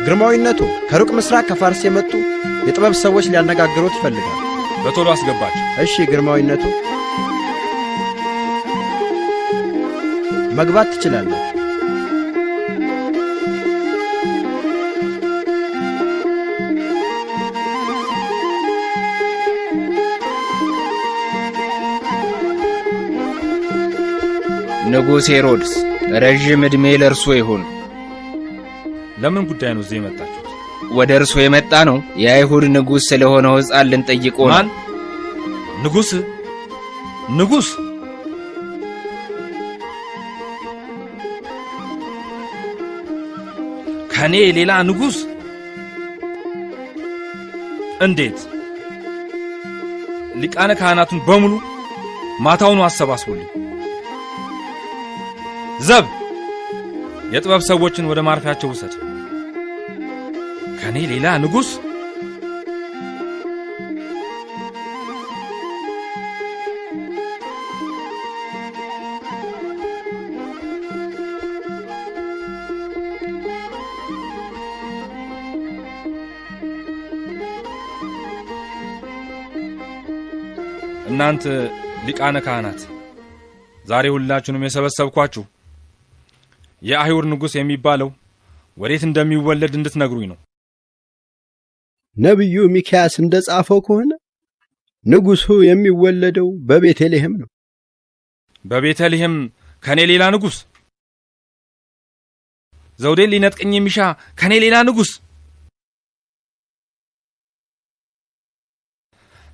Speaker 7: ግርማዊነቱ ከሩቅ ምስራቅ ከፋርስ የመጡ የጥበብ ሰዎች ሊያነጋግሩት ይፈልጋል።
Speaker 2: በቶሎ አስገባቸው።
Speaker 7: እሺ ግርማዊነቱ፣ መግባት ትችላላችሁ።
Speaker 3: ንጉሥ ሄሮድስ ረዥም ዕድሜ ለእርሶ ይሁን።
Speaker 2: ለምን ጉዳይ ነው እዚህ የመጣችሁት?
Speaker 3: ወደ እርሶ የመጣ ነው የአይሁድ ንጉሥ ስለሆነው ሕፃን ልንጠይቆ ነው።
Speaker 2: ማን ንጉሥ? ንጉሥ? ከኔ ሌላ ንጉሥ? እንዴት? ሊቃነ ካህናቱን በሙሉ ማታውኑ አሰባስቡልኝ። ዘብ፣ የጥበብ ሰዎችን ወደ ማረፊያቸው ውሰድ። ከኔ ሌላ ንጉሥ? እናንተ ሊቃነ ካህናት፣ ዛሬ ሁላችሁንም የሰበሰብኳችሁ የአይሁድ ንጉሥ የሚባለው ወዴት እንደሚወለድ እንድትነግሩኝ ነው።
Speaker 7: ነቢዩ ሚክያስ እንደጻፈው ከሆነ ንጉሡ የሚወለደው በቤተልሔም ነው።
Speaker 2: በቤተልሔም ከኔ ሌላ ንጉሥ? ዘውዴን ሊነጥቀኝ የሚሻ ከኔ ሌላ ንጉሥ?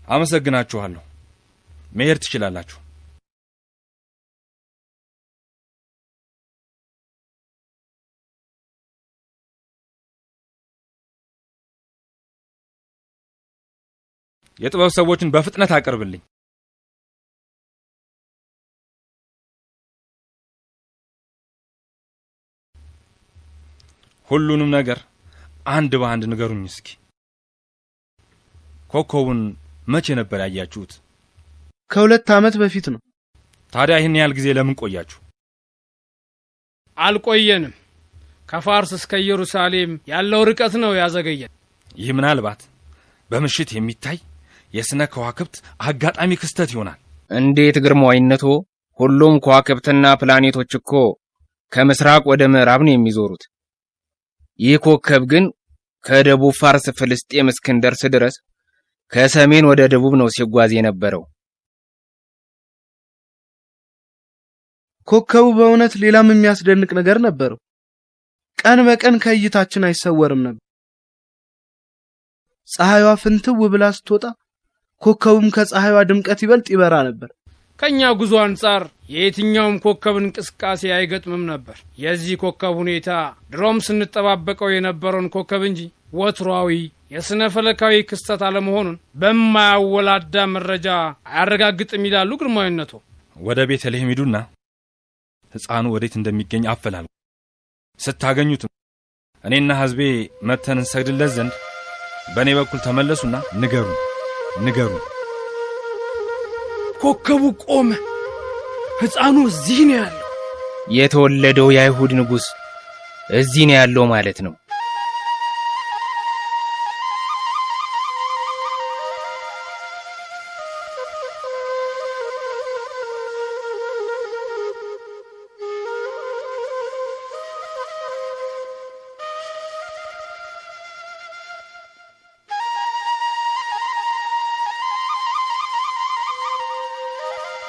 Speaker 2: አመሰግናችኋለሁ። መሄድ ትችላላችሁ። የጥበብ ሰዎችን በፍጥነት አቅርብልኝ። ሁሉንም ነገር አንድ በአንድ ንገሩኝ እስኪ። ኮከቡን መቼ ነበር ያያችሁት?
Speaker 9: ከ2 ዓመት በፊት ነው።
Speaker 2: ታዲያ ይህን ያህል ጊዜ ለምን ቆያችሁ?
Speaker 6: አልቆየንም። ከፋርስ እስከ ኢየሩሳሌም ያለው ርቀት ነው ያዘገየን።
Speaker 2: ይህ ምናልባት በምሽት የሚታይ የስነ ከዋክብት አጋጣሚ ክስተት ይሆናል።
Speaker 3: እንዴት ግርማዊነቶ! ሁሉም ከዋክብትና ፕላኔቶች እኮ ከምስራቅ ወደ ምዕራብ ነው የሚዞሩት። ይህ ኮከብ ግን ከደቡብ ፋርስ ፍልስጤም እስክንደርስ ድረስ ከሰሜን ወደ ደቡብ ነው ሲጓዝ የነበረው።
Speaker 9: ኮከቡ በእውነት ሌላም የሚያስደንቅ ነገር ነበረው። ቀን በቀን ከእይታችን አይሰወርም ነበር። ፀሐይዋ ፍንትው ብላ ስትወጣ ኮከቡም ከፀሐይዋ ድምቀት ይበልጥ ይበራ ነበር።
Speaker 6: ከኛ ጉዞ አንጻር የየትኛውም ኮከብ እንቅስቃሴ አይገጥምም ነበር። የዚህ ኮከብ ሁኔታ ድሮም ስንጠባበቀው የነበረውን ኮከብ እንጂ ወትሯዊ የሥነ ፈለካዊ ክስተት አለመሆኑን በማያወላዳ መረጃ አያረጋግጥም ይላሉ ግርማዊነቱ።
Speaker 2: ወደ ቤተልሔም ሂዱና ሕፃኑ ወዴት እንደሚገኝ አፈላልጉ። ስታገኙትም እኔና ሕዝቤ መጥተን እንሰግድለት ዘንድ በእኔ በኩል ተመለሱና ንገሩን ንገሩን።
Speaker 6: ኮከቡ ቆመ። ሕፃኑ እዚህ ነው ያለው።
Speaker 3: የተወለደው የአይሁድ ንጉሥ እዚህ ነው ያለው ማለት ነው።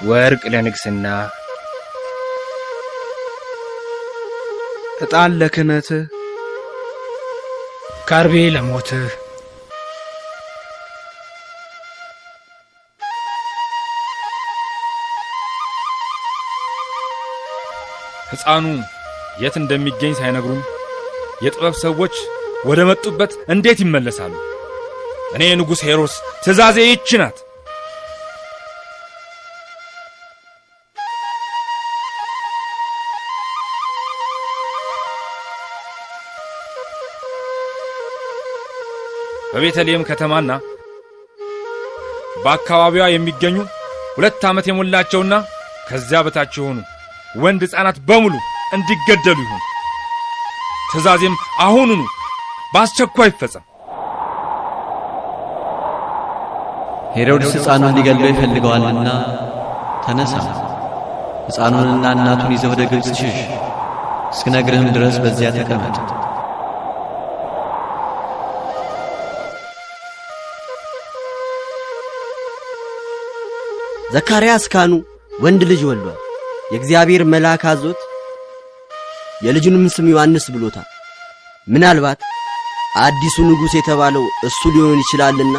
Speaker 3: ወርቅ ለንግስና፣
Speaker 9: ዕጣን ለክህነትህ፣
Speaker 6: ከርቤ ለሞትህ፣
Speaker 2: ሕፃኑ የት እንደሚገኝ ሳይነግሩኝ የጥበብ ሰዎች ወደ መጡበት እንዴት ይመለሳሉ? እኔ ንጉሥ ሄሮድስ ትእዛዜ ይህች ናት። በቤተልሔም ከተማና በአካባቢዋ የሚገኙ 2 ዓመት የሞላቸውና ከዚያ በታች የሆኑ ወንድ ሕፃናት በሙሉ እንዲገደሉ ይሁን። ትእዛዜም አሁኑኑ በአስቸኳይ ይፈጸም።
Speaker 4: ሄሮድስ ሕፃኑን ሊገድለው ይፈልገዋልና ተነሳ፣ ሕፃኑንና እናቱን ይዘህ ወደ ግብፅ ሽሽ፣ እስክነግርህም ድረስ በዚያ ተቀመጥ።
Speaker 14: ዘካርያስ ካህኑ ወንድ ልጅ ወልዷል። የእግዚአብሔር መልአክ አዞት የልጁንም ስም ዮሐንስ ብሎታል። ምናልባት አዲሱ ንጉሥ የተባለው እሱ ሊሆን ይችላልና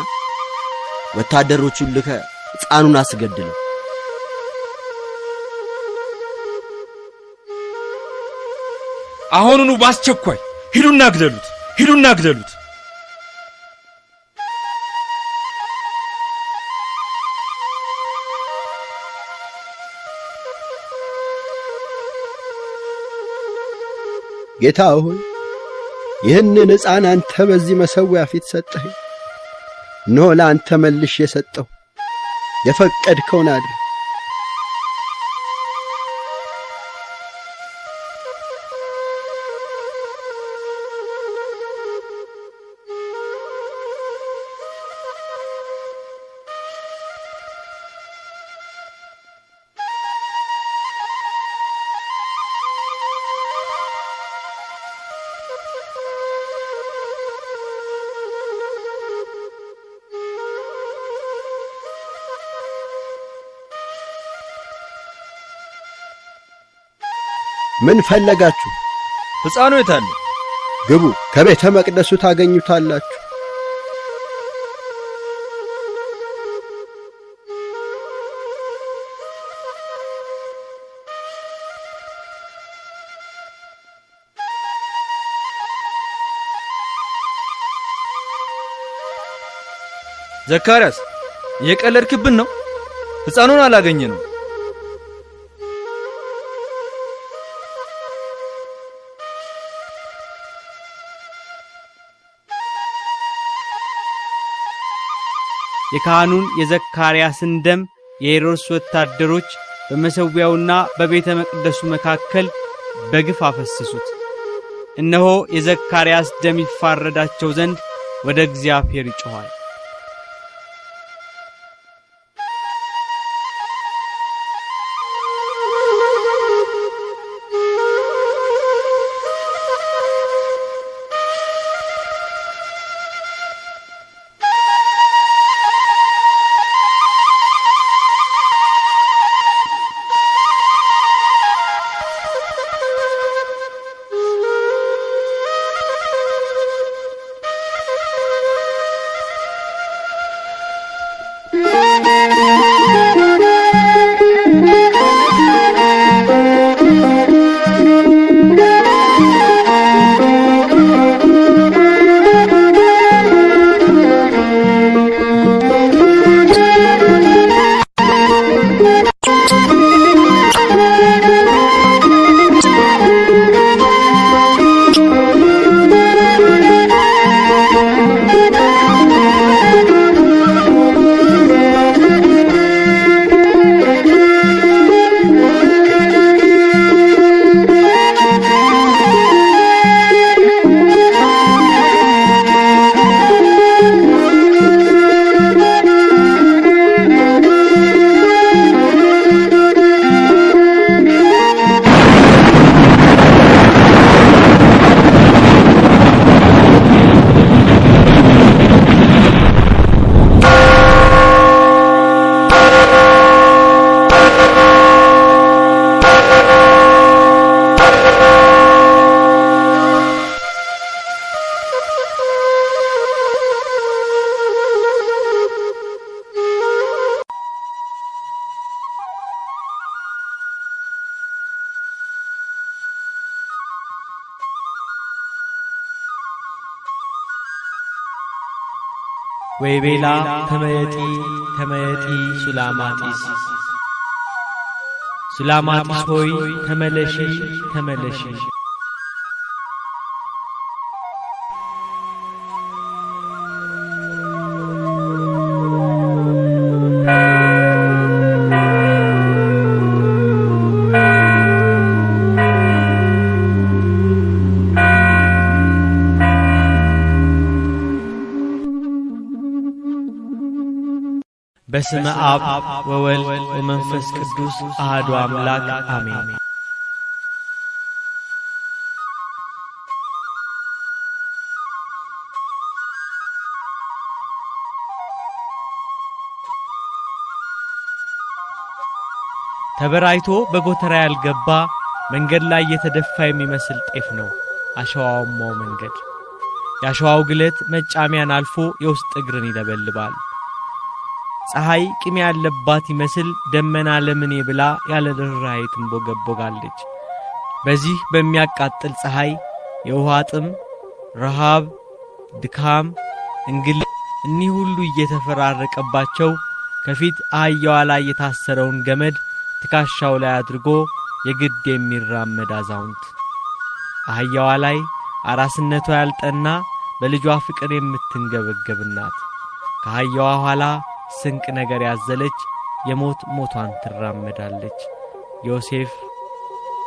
Speaker 14: ወታደሮቹን ልከ ሕፃኑን አስገድለው።
Speaker 2: አሁኑኑ በአስቸኳይ ሂዱና ግደሉት! ሂዱና ግደሉት!
Speaker 7: ጌታ ሆይ፣ ይህንን ሕፃን አንተ በዚህ መሠዊያ ፊት ሰጠኸኝ። እነሆ ለአንተ መልሼ ሰጠሁ። የፈቀድከውን አድርግ። ምን ፈለጋችሁ?
Speaker 15: ሕፃኑ የት አለ?
Speaker 7: ግቡ፣ ከቤተ መቅደሱ ታገኙታላችሁ።
Speaker 15: ዘካርያስ፣ የቀለድክብን ነው? ሕፃኑን አላገኘነው።
Speaker 1: የካህኑን የዘካርያስን ደም የሄሮድስ ወታደሮች በመሠዊያውና በቤተ መቅደሱ መካከል በግፍ አፈሰሱት። እነሆ የዘካርያስ ደም ይፋረዳቸው ዘንድ ወደ እግዚአብሔር ይጮኻል። ወይቤላ ተመየጢ ተመየጢ ሱላማጢስ፣ ሱላማጢስ ሆይ ተመለሺ ተመለሺ። በስመ አብ ወወልድ ወመንፈስ ቅዱስ አሐዱ አምላክ አሜን። ተበራይቶ በጎተራ ያልገባ መንገድ ላይ የተደፋ የሚመስል ጤፍ ነው አሸዋማው መንገድ። የአሸዋው ግለት መጫሚያን አልፎ የውስጥ እግርን ይለበልባል። ፀሐይ ቂም ያለባት ይመስል ደመና ለምኔ ብላ ያለ ርኅራኄ ትንቦገቦጋለች። በዚህ በሚያቃጥል ፀሐይ የውሃ ጥም፣ ረሃብ፣ ድካም፣ እንግልት እኒህ ሁሉ እየተፈራረቀባቸው ከፊት አህያዋ ላይ የታሰረውን ገመድ ትከሻው ላይ አድርጎ የግድ የሚራመድ አዛውንት፣ አህያዋ ላይ አራስነቷ ያልጠና በልጇ ፍቅር የምትንገበገብ እናት፣ ከአህያዋ ኋላ ስንቅ ነገር ያዘለች የሞት ሞቷን ትራመዳለች። ዮሴፍ፣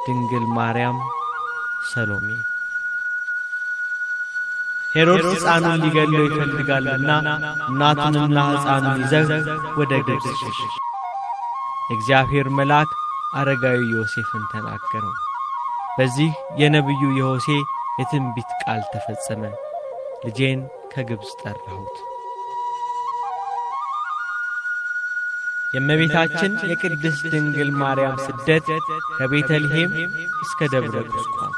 Speaker 1: ድንግል ማርያም፣ ሰሎሜ። ሄሮድስ ሕፃኑን ሊገድለው ይፈልጋልና እናቱንና ሕፃኑን ይዘህ ወደ ግብፅ ሽሽ። የእግዚአብሔር መልአክ አረጋዊ ዮሴፍን ተናገረው። በዚህ የነቢዩ የሆሴ የትንቢት ቃል ተፈጸመ። ልጄን ከግብፅ ጠራሁት። የእመቤታችን የቅድስት ድንግል ማርያም ስደት ከቤተልሔም እስከ ደብረ ቁስቋም።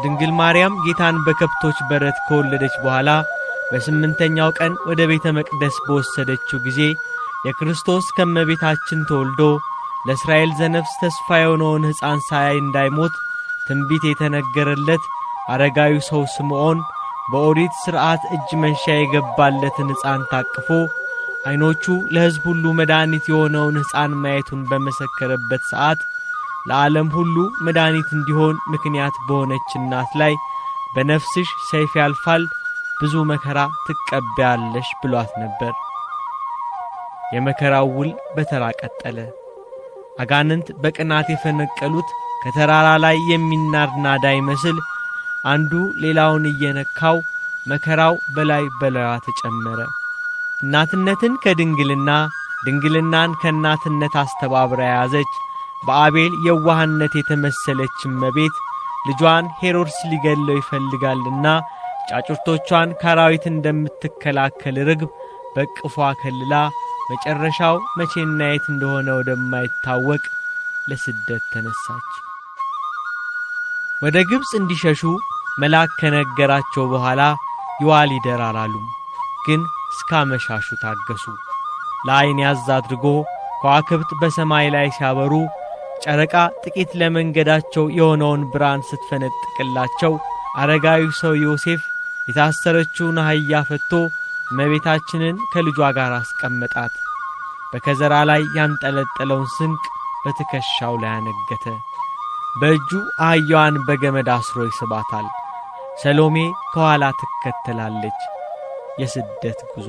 Speaker 1: ድንግል ማርያም ጌታን በከብቶች በረት ከወለደች በኋላ በ8ኛው ቀን ወደ ቤተ መቅደስ በወሰደችው ጊዜ የክርስቶስ ከመቤታችን ተወልዶ ለእስራኤል ዘነፍስ ተስፋ የሆነውን ሕፃን ሳያይ እንዳይሞት ትንቢት የተነገረለት አረጋዊ ሰው ስምዖን በኦሪት ሥርዓት እጅ መንሻ የገባለትን ሕፃን ታቅፎ ዓይኖቹ ለሕዝብ ሁሉ መድኃኒት የሆነውን ሕፃን ማየቱን በመሰከረበት ሰዓት ለዓለም ሁሉ መድኃኒት እንዲሆን ምክንያት በሆነች እናት ላይ በነፍስሽ ሰይፍ ያልፋል፣ ብዙ መከራ ትቀበያለሽ ብሏት ነበር። የመከራው ውል በተራ ቀጠለ። አጋንንት በቅናት የፈነቀሉት ከተራራ ላይ የሚናድ ናዳ ይመስል አንዱ ሌላውን እየነካው መከራው በላይ በላይዋ ተጨመረ። እናትነትን ከድንግልና ድንግልናን ከእናትነት አስተባብራ የያዘች በአቤል የዋህነት የተመሰለች እመቤት ልጇን ሄሮድስ ሊገድለው ይፈልጋልና ጫጩርቶቿን ከአራዊት እንደምትከላከል ርግብ በቅፏ ከልላ መጨረሻው መቼና የት እንደሆነ ወደማይታወቅ ለስደት ተነሳች። ወደ ግብፅ እንዲሸሹ መልአክ ከነገራቸው በኋላ ይዋል ይደር አላሉም፣ ግን እስካመሻሹ ታገሱ። ለዓይን ያዝ አድርጎ ከዋክብት በሰማይ ላይ ሲያበሩ ጨረቃ ጥቂት ለመንገዳቸው የሆነውን ብርሃን ስትፈነጥቅላቸው አረጋዊው ሰው ዮሴፍ የታሰረችውን አህያ ፈትቶ እመቤታችንን ከልጇ ጋር አስቀመጣት። በከዘራ ላይ ያንጠለጠለውን ስንቅ በትከሻው ላይ አነገተ። በእጁ አህያዋን በገመድ አስሮ ይስባታል። ሰሎሜ ከኋላ ትከተላለች። የስደት ጉዞ።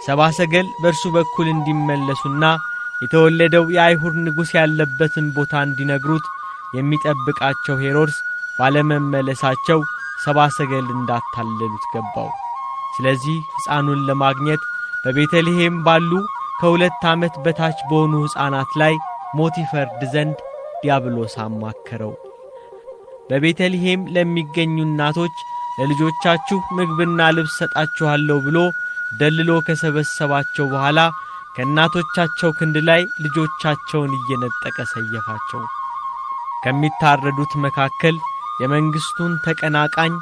Speaker 1: ሰብአ ሰገል በእርሱ በኩል እንዲመለሱና የተወለደው የአይሁድ ንጉሥ ያለበትን ቦታ እንዲነግሩት የሚጠብቃቸው ሄሮድስ ባለመመለሳቸው ሰብአ ሰገል እንዳታለሉት ገባው። ስለዚህ ሕፃኑን ለማግኘት በቤተልሔም ባሉ ከ2 ዓመት በታች በሆኑ ሕፃናት ላይ ሞት ይፈርድ ዘንድ ዲያብሎስ አማከረው። በቤተልሔም ለሚገኙ እናቶች ለልጆቻችሁ ምግብና ልብስ ሰጣችኋለሁ ብሎ ደልሎ ከሰበሰባቸው በኋላ ከእናቶቻቸው ክንድ ላይ ልጆቻቸውን እየነጠቀ ሰየፋቸው። ከሚታረዱት መካከል የመንግስቱን ተቀናቃኝ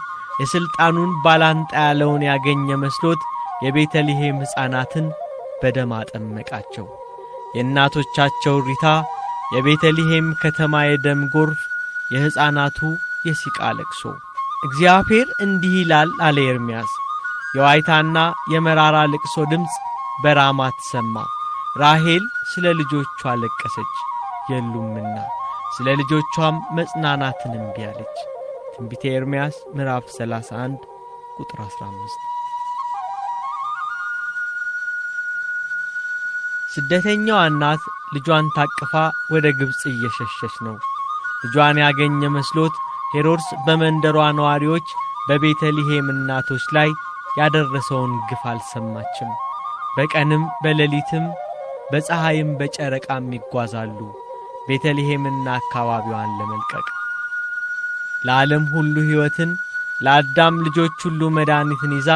Speaker 1: የስልጣኑን ባላንጣ ያለውን ያገኘ መስሎት የቤተልሔም ሕፃናትን በደም አጠመቃቸው። የእናቶቻቸው ሪታ፣ የቤተልሔም ከተማ የደም ጎርፍ፣ የሕፃናቱ የሲቃ ለቅሶ። እግዚአብሔር እንዲህ ይላል አለ ኤርምያስ፣ የዋይታና የመራራ ልቅሶ ድምፅ በራማ ተሰማ። ራሔል ስለ ልጆቿ አለቀሰች የሉምና፣ ስለ ልጆቿም መጽናናትን እምቢ አለች። ትንቢተ ኤርምያስ ምዕራፍ 31 ቁጥር 15። ስደተኛዋ እናት ልጇን ታቅፋ ወደ ግብጽ እየሸሸች ነው። ልጇን ያገኘ መስሎት ሄሮድስ በመንደሯ ነዋሪዎች በቤተልሔም እናቶች ላይ ያደረሰውን ግፍ አልሰማችም። በቀንም በሌሊትም በፀሐይም በጨረቃም ይጓዛሉ ቤተልሔምና አካባቢዋን ለመልቀቅ። ለዓለም ሁሉ ሕይወትን ለአዳም ልጆች ሁሉ መድኃኒትን ይዛ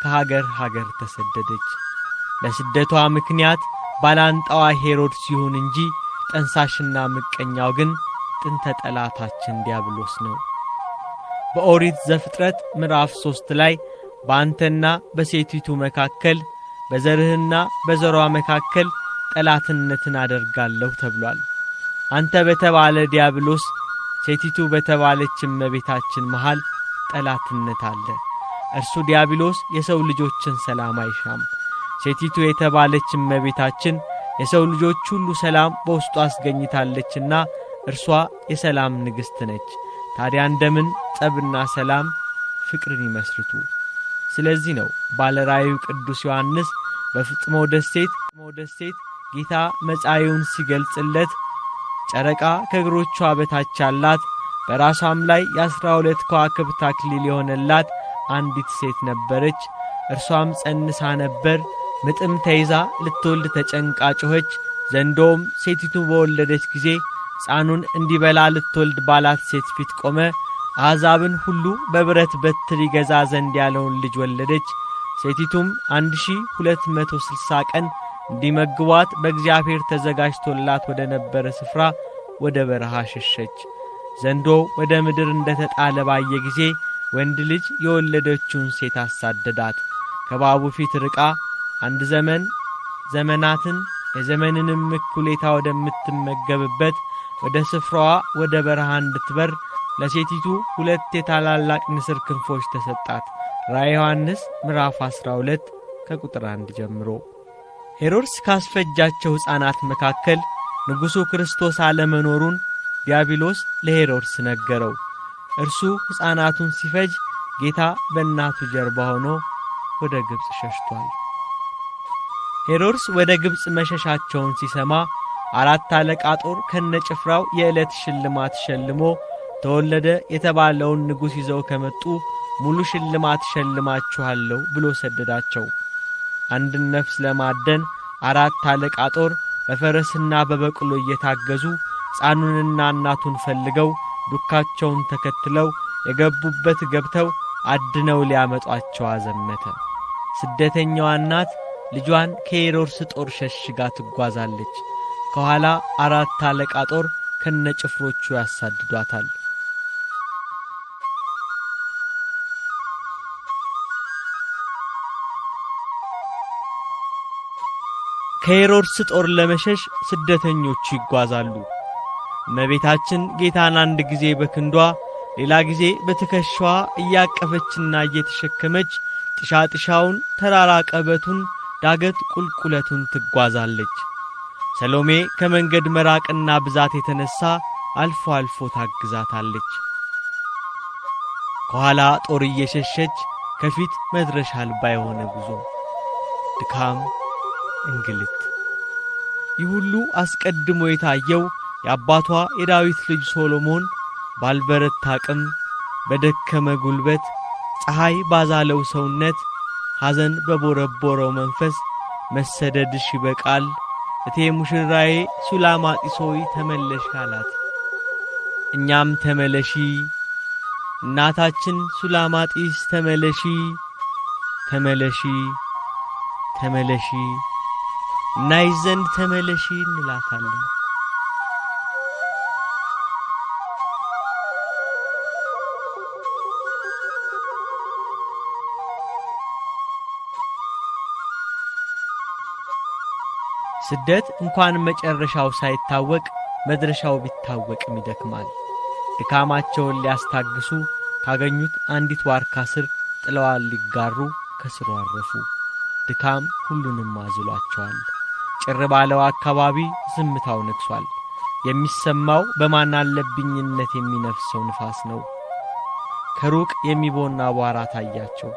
Speaker 1: ከሀገር ሀገር ተሰደደች። ለስደቷ ምክንያት ባላንጣዋ ሄሮድስ ይሁን እንጂ ጠንሳሽና ምቀኛው ግን ጥንተ ጠላታችን ዲያብሎስ ነው። በኦሪት ዘፍጥረት ምዕራፍ 3 ላይ በአንተና በሴቲቱ መካከል በዘርህና በዘሯ መካከል ጠላትነትን አደርጋለሁ ተብሏል። አንተ በተባለ ዲያብሎስ ሴቲቱ በተባለች እመቤታችን መሃል ጠላትነት አለ። እርሱ ዲያብሎስ የሰው ልጆችን ሰላም አይሻም። ሴቲቱ የተባለች እመቤታችን የሰው ልጆች ሁሉ ሰላም በውስጡ አስገኝታለችና እርሷ የሰላም ንግሥት ነች። ታዲያ እንደምን ጠብና ሰላም ፍቅርን ይመስርቱ? ስለዚህ ነው ባለራእዩ ቅዱስ ዮሐንስ በፍጥሞ ደሴት ጌታ መጻኢውን ሲገልጽለት ጨረቃ ከእግሮቿ በታች አላት፣ በራሷም ላይ የ12 ከዋክብት አክሊል የሆነላት አንዲት ሴት ነበረች። እርሷም ጸንሳ ነበር። ምጥም ተይዛ ልትወልድ ተጨንቃ ጮኸች። ዘንዶውም ሴቲቱ በወለደች ጊዜ ሕፃኑን እንዲበላ ልትወልድ ባላት ሴት ፊት ቆመ። አሕዛብን ሁሉ በብረት በትር ይገዛ ዘንድ ያለውን ልጅ ወለደች። ሴቲቱም 1260 ቀን እንዲመግቧት በእግዚአብሔር ተዘጋጅቶላት ወደ ነበረ ስፍራ ወደ በረሃ ሸሸች። ዘንዶ ወደ ምድር እንደተጣለ ባየ ጊዜ ወንድ ልጅ የወለደችውን ሴት አሳደዳት። ከባቡ ፊት ርቃ አንድ ዘመን ዘመናትን የዘመንንም እኩሌታ ወደምትመገብበት ወደ ስፍራዋ ወደ በረሃ እንድትበር ለሴቲቱ 2 የታላላቅ ንስር ክንፎች ተሰጣት። ራእየ ዮሐንስ ምዕራፍ 12 ከቁጥር 1 ጀምሮ። ሄሮድስ ካስፈጃቸው ሕፃናት መካከል ንጉሡ ክርስቶስ አለመኖሩን ዲያብሎስ ለሄሮድስ ነገረው። እርሱ ሕፃናቱን ሲፈጅ ጌታ በእናቱ ጀርባ ሆኖ ወደ ግብጽ ሸሽቷል። ሄሮድስ ወደ ግብጽ መሸሻቸውን ሲሰማ 4 አለቃ ጦር ከነጭፍራው የዕለት ሽልማት ሸልሞ ተወለደ የተባለውን ንጉሥ ይዘው ከመጡ ሙሉ ሽልማት ሸልማችኋለሁ ብሎ ሰደዳቸው። አንድን ነፍስ ለማደን 4 አለቃ ጦር በፈረስና በበቅሎ እየታገዙ ሕፃኑንና እናቱን ፈልገው ዱካቸውን ተከትለው የገቡበት ገብተው አድነው ሊያመጧቸው አዘመተ። ስደተኛዋ እናት ልጇን ከሄሮድስ ጦር ሸሽጋ ትጓዛለች። ከኋላ 4 አለቃ ጦር ከነጭፍሮቹ ያሳድዷታል። ከሄሮድስ ጦር ለመሸሽ ስደተኞቹ ይጓዛሉ። እመቤታችን ጌታን አንድ ጊዜ በክንዷ ሌላ ጊዜ በትከሻዋ እያቀፈችና እየተሸከመች ጥሻጥሻውን ተራራ ቀበቱን ዳገት ቁልቁለቱን ትጓዛለች። ሰሎሜ ከመንገድ መራቅና ብዛት የተነሳ አልፎ አልፎ ታግዛታለች። ከኋላ ጦር እየሸሸች ከፊት መድረሻ አልባ የሆነ ጉዞ፣ ድካም፣ እንግልት። ይህ ሁሉ አስቀድሞ የታየው የአባቷ የዳዊት ልጅ ሶሎሞን ባልበረታ አቅም፣ በደከመ ጉልበት፣ ፀሐይ ባዛለው ሰውነት፣ ሐዘን በቦረቦረው መንፈስ መሰደድሽ ይበቃል እቴ ሙሽራዬ ሱላማጢስ ሆይ ተመለሽ አላት። እኛም ተመለሺ እናታችን ሱላማጢስ ተመለሺ፣ ተመለሺ፣ ተመለሺ፣ እናይሽ ዘንድ ተመለሺ እንላታለን። ስደት እንኳን መጨረሻው ሳይታወቅ መድረሻው ቢታወቅም ይደክማል። ድካማቸውን ሊያስታግሱ ካገኙት አንዲት ዋርካ ስር ጥለዋል ሊጋሩ ከስሩ አረፉ። ድካም ሁሉንም አዝሏቸዋል። ጭር ባለው አካባቢ ዝምታው ነግሷል። የሚሰማው በማን አለብኝነት የሚነፍሰው ንፋስ ነው። ከሩቅ የሚቦን አቧራ ታያቸው።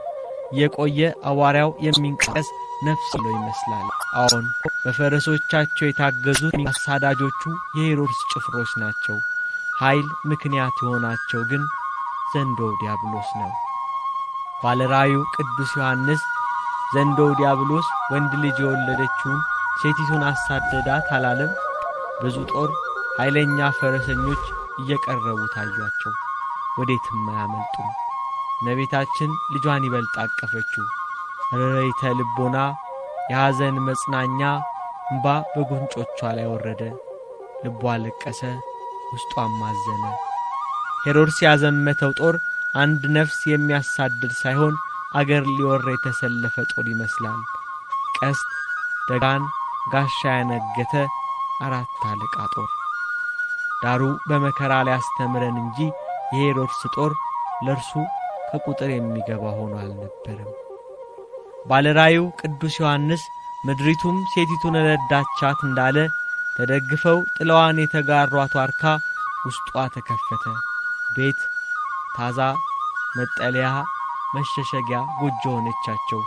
Speaker 1: የቆየ አቧራው የሚንቀስ ነፍስ ነው ይመስላል። አዎን፣ በፈረሶቻቸው የታገዙት አሳዳጆቹ የሄሮድስ ጭፍሮች ናቸው። ኃይል ምክንያት የሆናቸው ግን ዘንዶው ዲያብሎስ ነው። ባለራእዩ ቅዱስ ዮሐንስ ዘንዶው ዲያብሎስ ወንድ ልጅ የወለደችውን ሴቲቱን አሳደዳት አላለም? ብዙ ጦር፣ ኃይለኛ ፈረሰኞች እየቀረቡ ታዩአቸው። ወዴትም አያመልጡም። እመቤታችን ልጇን ይበልጥ አቀፈችው። ርኅራኄ ልቦና፣ የሐዘን መጽናኛ እምባ በጉንጮቿ ላይ ወረደ። ልቧ አለቀሰ፣ ውስጧም አዘነ። ሄሮድስ ያዘመተው ጦር አንድ ነፍስ የሚያሳድድ ሳይሆን አገር ሊወር የተሰለፈ ጦር ይመስላል። ቀስት፣ ደጋን፣ ጋሻ ያነገተ አራት አለቃ ጦር። ዳሩ በመከራ ሊያስተምረን እንጂ የሄሮድስ ጦር ለእርሱ ከቁጥር የሚገባ ሆኖ አልነበረም። ባለራእዩ ቅዱስ ዮሐንስ ምድሪቱም ሴቲቱን ረዳቻት እንዳለ ተደግፈው ጥለዋን የተጋሯት ዋርካ ውስጧ ተከፈተ። ቤት፣ ታዛ፣ መጠለያ፣ መሸሸጊያ ጎጆ ሆነቻቸው።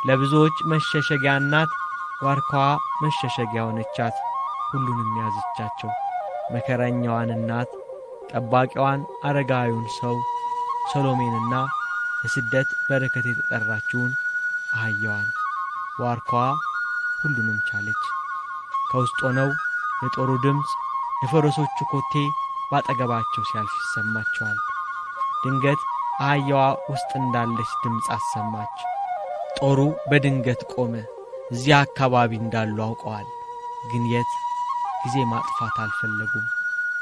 Speaker 1: ለብዙዎች መሸሸጊያ እናት ዋርካዋ መሸሸጊያ ሆነቻት። ሁሉንም ያዘቻቸው። መከረኛዋን እናት፣ ጠባቂዋን አረጋዊውን ሰው ሰሎሜንና ለስደት በረከት የተጠራችውን አህያዋን። ዋርካዋ ሁሉንም ቻለች። ከውስጥ ሆነው የጦሩ ድምፅ፣ የፈረሶቹ ኮቴ ባጠገባቸው ሲያልፍ ይሰማቸዋል። ድንገት አህያዋ ውስጥ እንዳለች ድምፅ አሰማች። ጦሩ በድንገት ቆመ። እዚያ አካባቢ እንዳሉ አውቀዋል። ግን የት? ጊዜ ማጥፋት አልፈለጉም።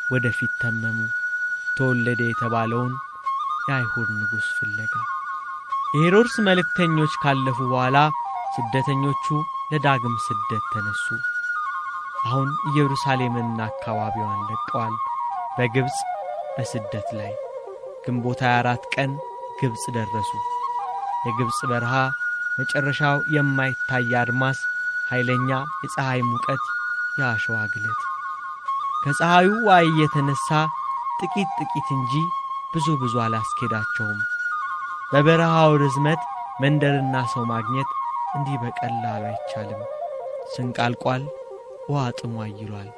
Speaker 1: ወደፊት ተመሙ፣ ተወለደ የተባለውን የአይሁድ ንጉሥ ፍለጋ። የሄሮድስ መልእክተኞች ካለፉ በኋላ ስደተኞቹ ለዳግም ስደት ተነሱ። አሁን ኢየሩሳሌምንና አካባቢዋን ለቀዋል። በግብፅ በስደት ላይ ግንቦት 24 ቀን ግብፅ ደረሱ። የግብፅ በረሃ መጨረሻው የማይታይ አድማስ፣ ኃይለኛ የፀሐይ ሙቀት፣ የአሸዋ ግለት። ከፀሐዩ ዋይ የተነሳ ጥቂት ጥቂት እንጂ ብዙ ብዙ አላስኬዳቸውም። በበረሃው ርዝመት መንደርና ሰው ማግኘት እንዲህ በቀላሉ አይቻልም። ስንቅ አልቋል፣ ውሃ ጥሙ አይሏል።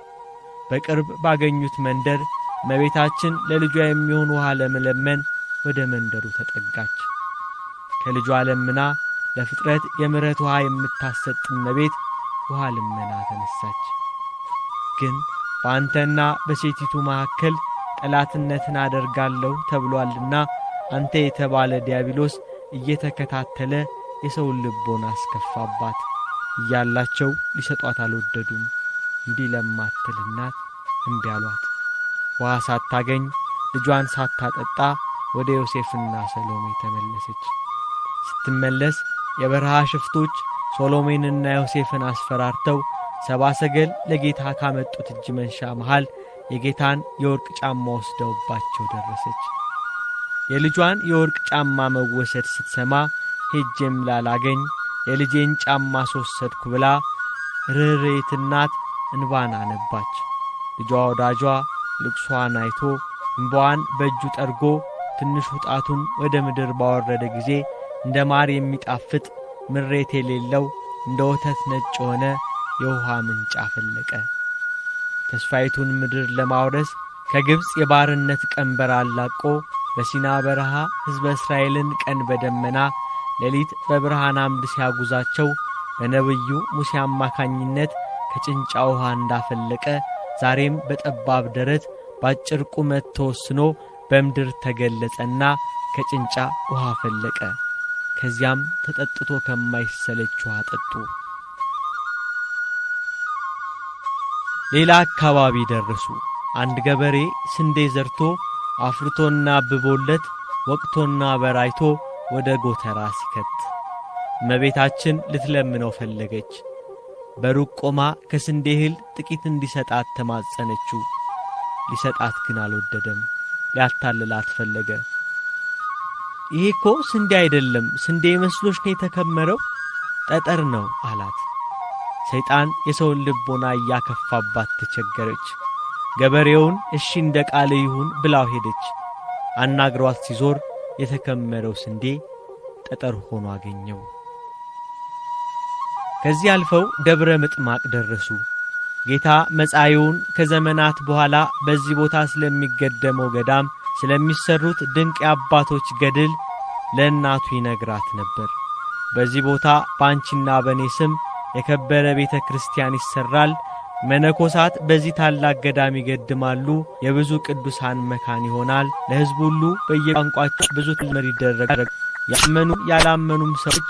Speaker 1: በቅርብ ባገኙት መንደር እመቤታችን ለልጇ የሚሆን ውሃ ለመለመን ወደ መንደሩ ተጠጋች። ከልጇ ለምና ለፍጥረት የምሕረት ውሃ የምታሰጥ እመቤት ውሃ ልመና ተነሳች። ግን በአንተና በሴቲቱ መካከል ጠላትነትን አደርጋለሁ ተብሏልና አንተ የተባለ ዲያብሎስ እየተከታተለ የሰውን ልቦና አስከፋባት። እያላቸው ሊሰጧት አልወደዱም። እምቢ ለማትል እናት እምቢ አሏት። ውሃ ሳታገኝ ልጇን ሳታጠጣ ወደ ዮሴፍና ሰሎሜ ተመለሰች። ስትመለስ የበረሃ ሽፍቶች ሶሎሜንና ዮሴፍን አስፈራርተው ሰባ ሰገል ለጌታ ካመጡት እጅ መንሻ መሃል የጌታን የወርቅ ጫማ ወስደውባቸው ደረሰች። የልጇን የወርቅ ጫማ መወሰድ ስትሰማ ሄጄም ላላገኝ የልጄን ጫማ አስወሰድኩ ብላ ርኅርኅት እናት እንባን አነባች። ልጇ ወዳጇ ልቅሷን አይቶ እንባዋን በእጁ ጠርጎ ትንሹ ጣቱን ወደ ምድር ባወረደ ጊዜ እንደ ማር የሚጣፍጥ ምሬት የሌለው እንደ ወተት ነጭ የሆነ የውሃ ምንጭ አፈለቀ። ተስፋይቱን ምድር ለማውረስ ከግብፅ የባርነት ቀንበር አላቆ በሲና በረሃ ሕዝበ እስራኤልን ቀን በደመና ሌሊት በብርሃን አምድ ሲያጉዛቸው በነቢዩ ሙሴ አማካኝነት ከጭንጫ ውሃ እንዳፈለቀ ዛሬም በጠባብ ደረት ባጭር ቁመት ተወስኖ በምድር ተገለጸና ከጭንጫ ውሃ ፈለቀ። ከዚያም ተጠጥቶ ከማይሰለች ውሃ ጠጡ። ሌላ አካባቢ ደረሱ። አንድ ገበሬ ስንዴ ዘርቶ አፍርቶና አብቦለት ወቅቶና በራይቶ ወደ ጎተራ ሲከት እመቤታችን ልትለምነው ፈለገች። በሩቅ ቆማ ከስንዴ እህል ጥቂት እንዲሰጣት ተማጸነችው። ሊሰጣት ግን አልወደደም። ሊያታልላት ፈለገ። ይሄ እኮ ስንዴ አይደለም፣ ስንዴ መስሎሽ ነው የተከመረው፣ ጠጠር ነው አላት። ሰይጣን የሰውን ልቦና እያከፋባት ተቸገረች። ገበሬውን እሺ እንደ ቃል ይሁን ብላው ሄደች። አናግሯት ሲዞር የተከመረው ስንዴ ጠጠር ሆኖ አገኘው። ከዚህ አልፈው ደብረ ምጥማቅ ደረሱ። ጌታ መጻኢውን ከዘመናት በኋላ በዚህ ቦታ ስለሚገደመው ገዳም ስለሚሰሩት ድንቅ የአባቶች ገድል ለእናቱ ይነግራት ነበር። በዚህ ቦታ ባንቺና በኔ ስም የከበረ ቤተ ክርስቲያን ይሰራል፣ መነኮሳት በዚህ ታላቅ ገዳም ይገድማሉ፣ የብዙ ቅዱሳን መካን ይሆናል፣ ለሕዝቡ ሁሉ በየቋንቋቸው ብዙ ትምህርት ይደረጋል፣ ያመኑ ያላመኑም ሰዎች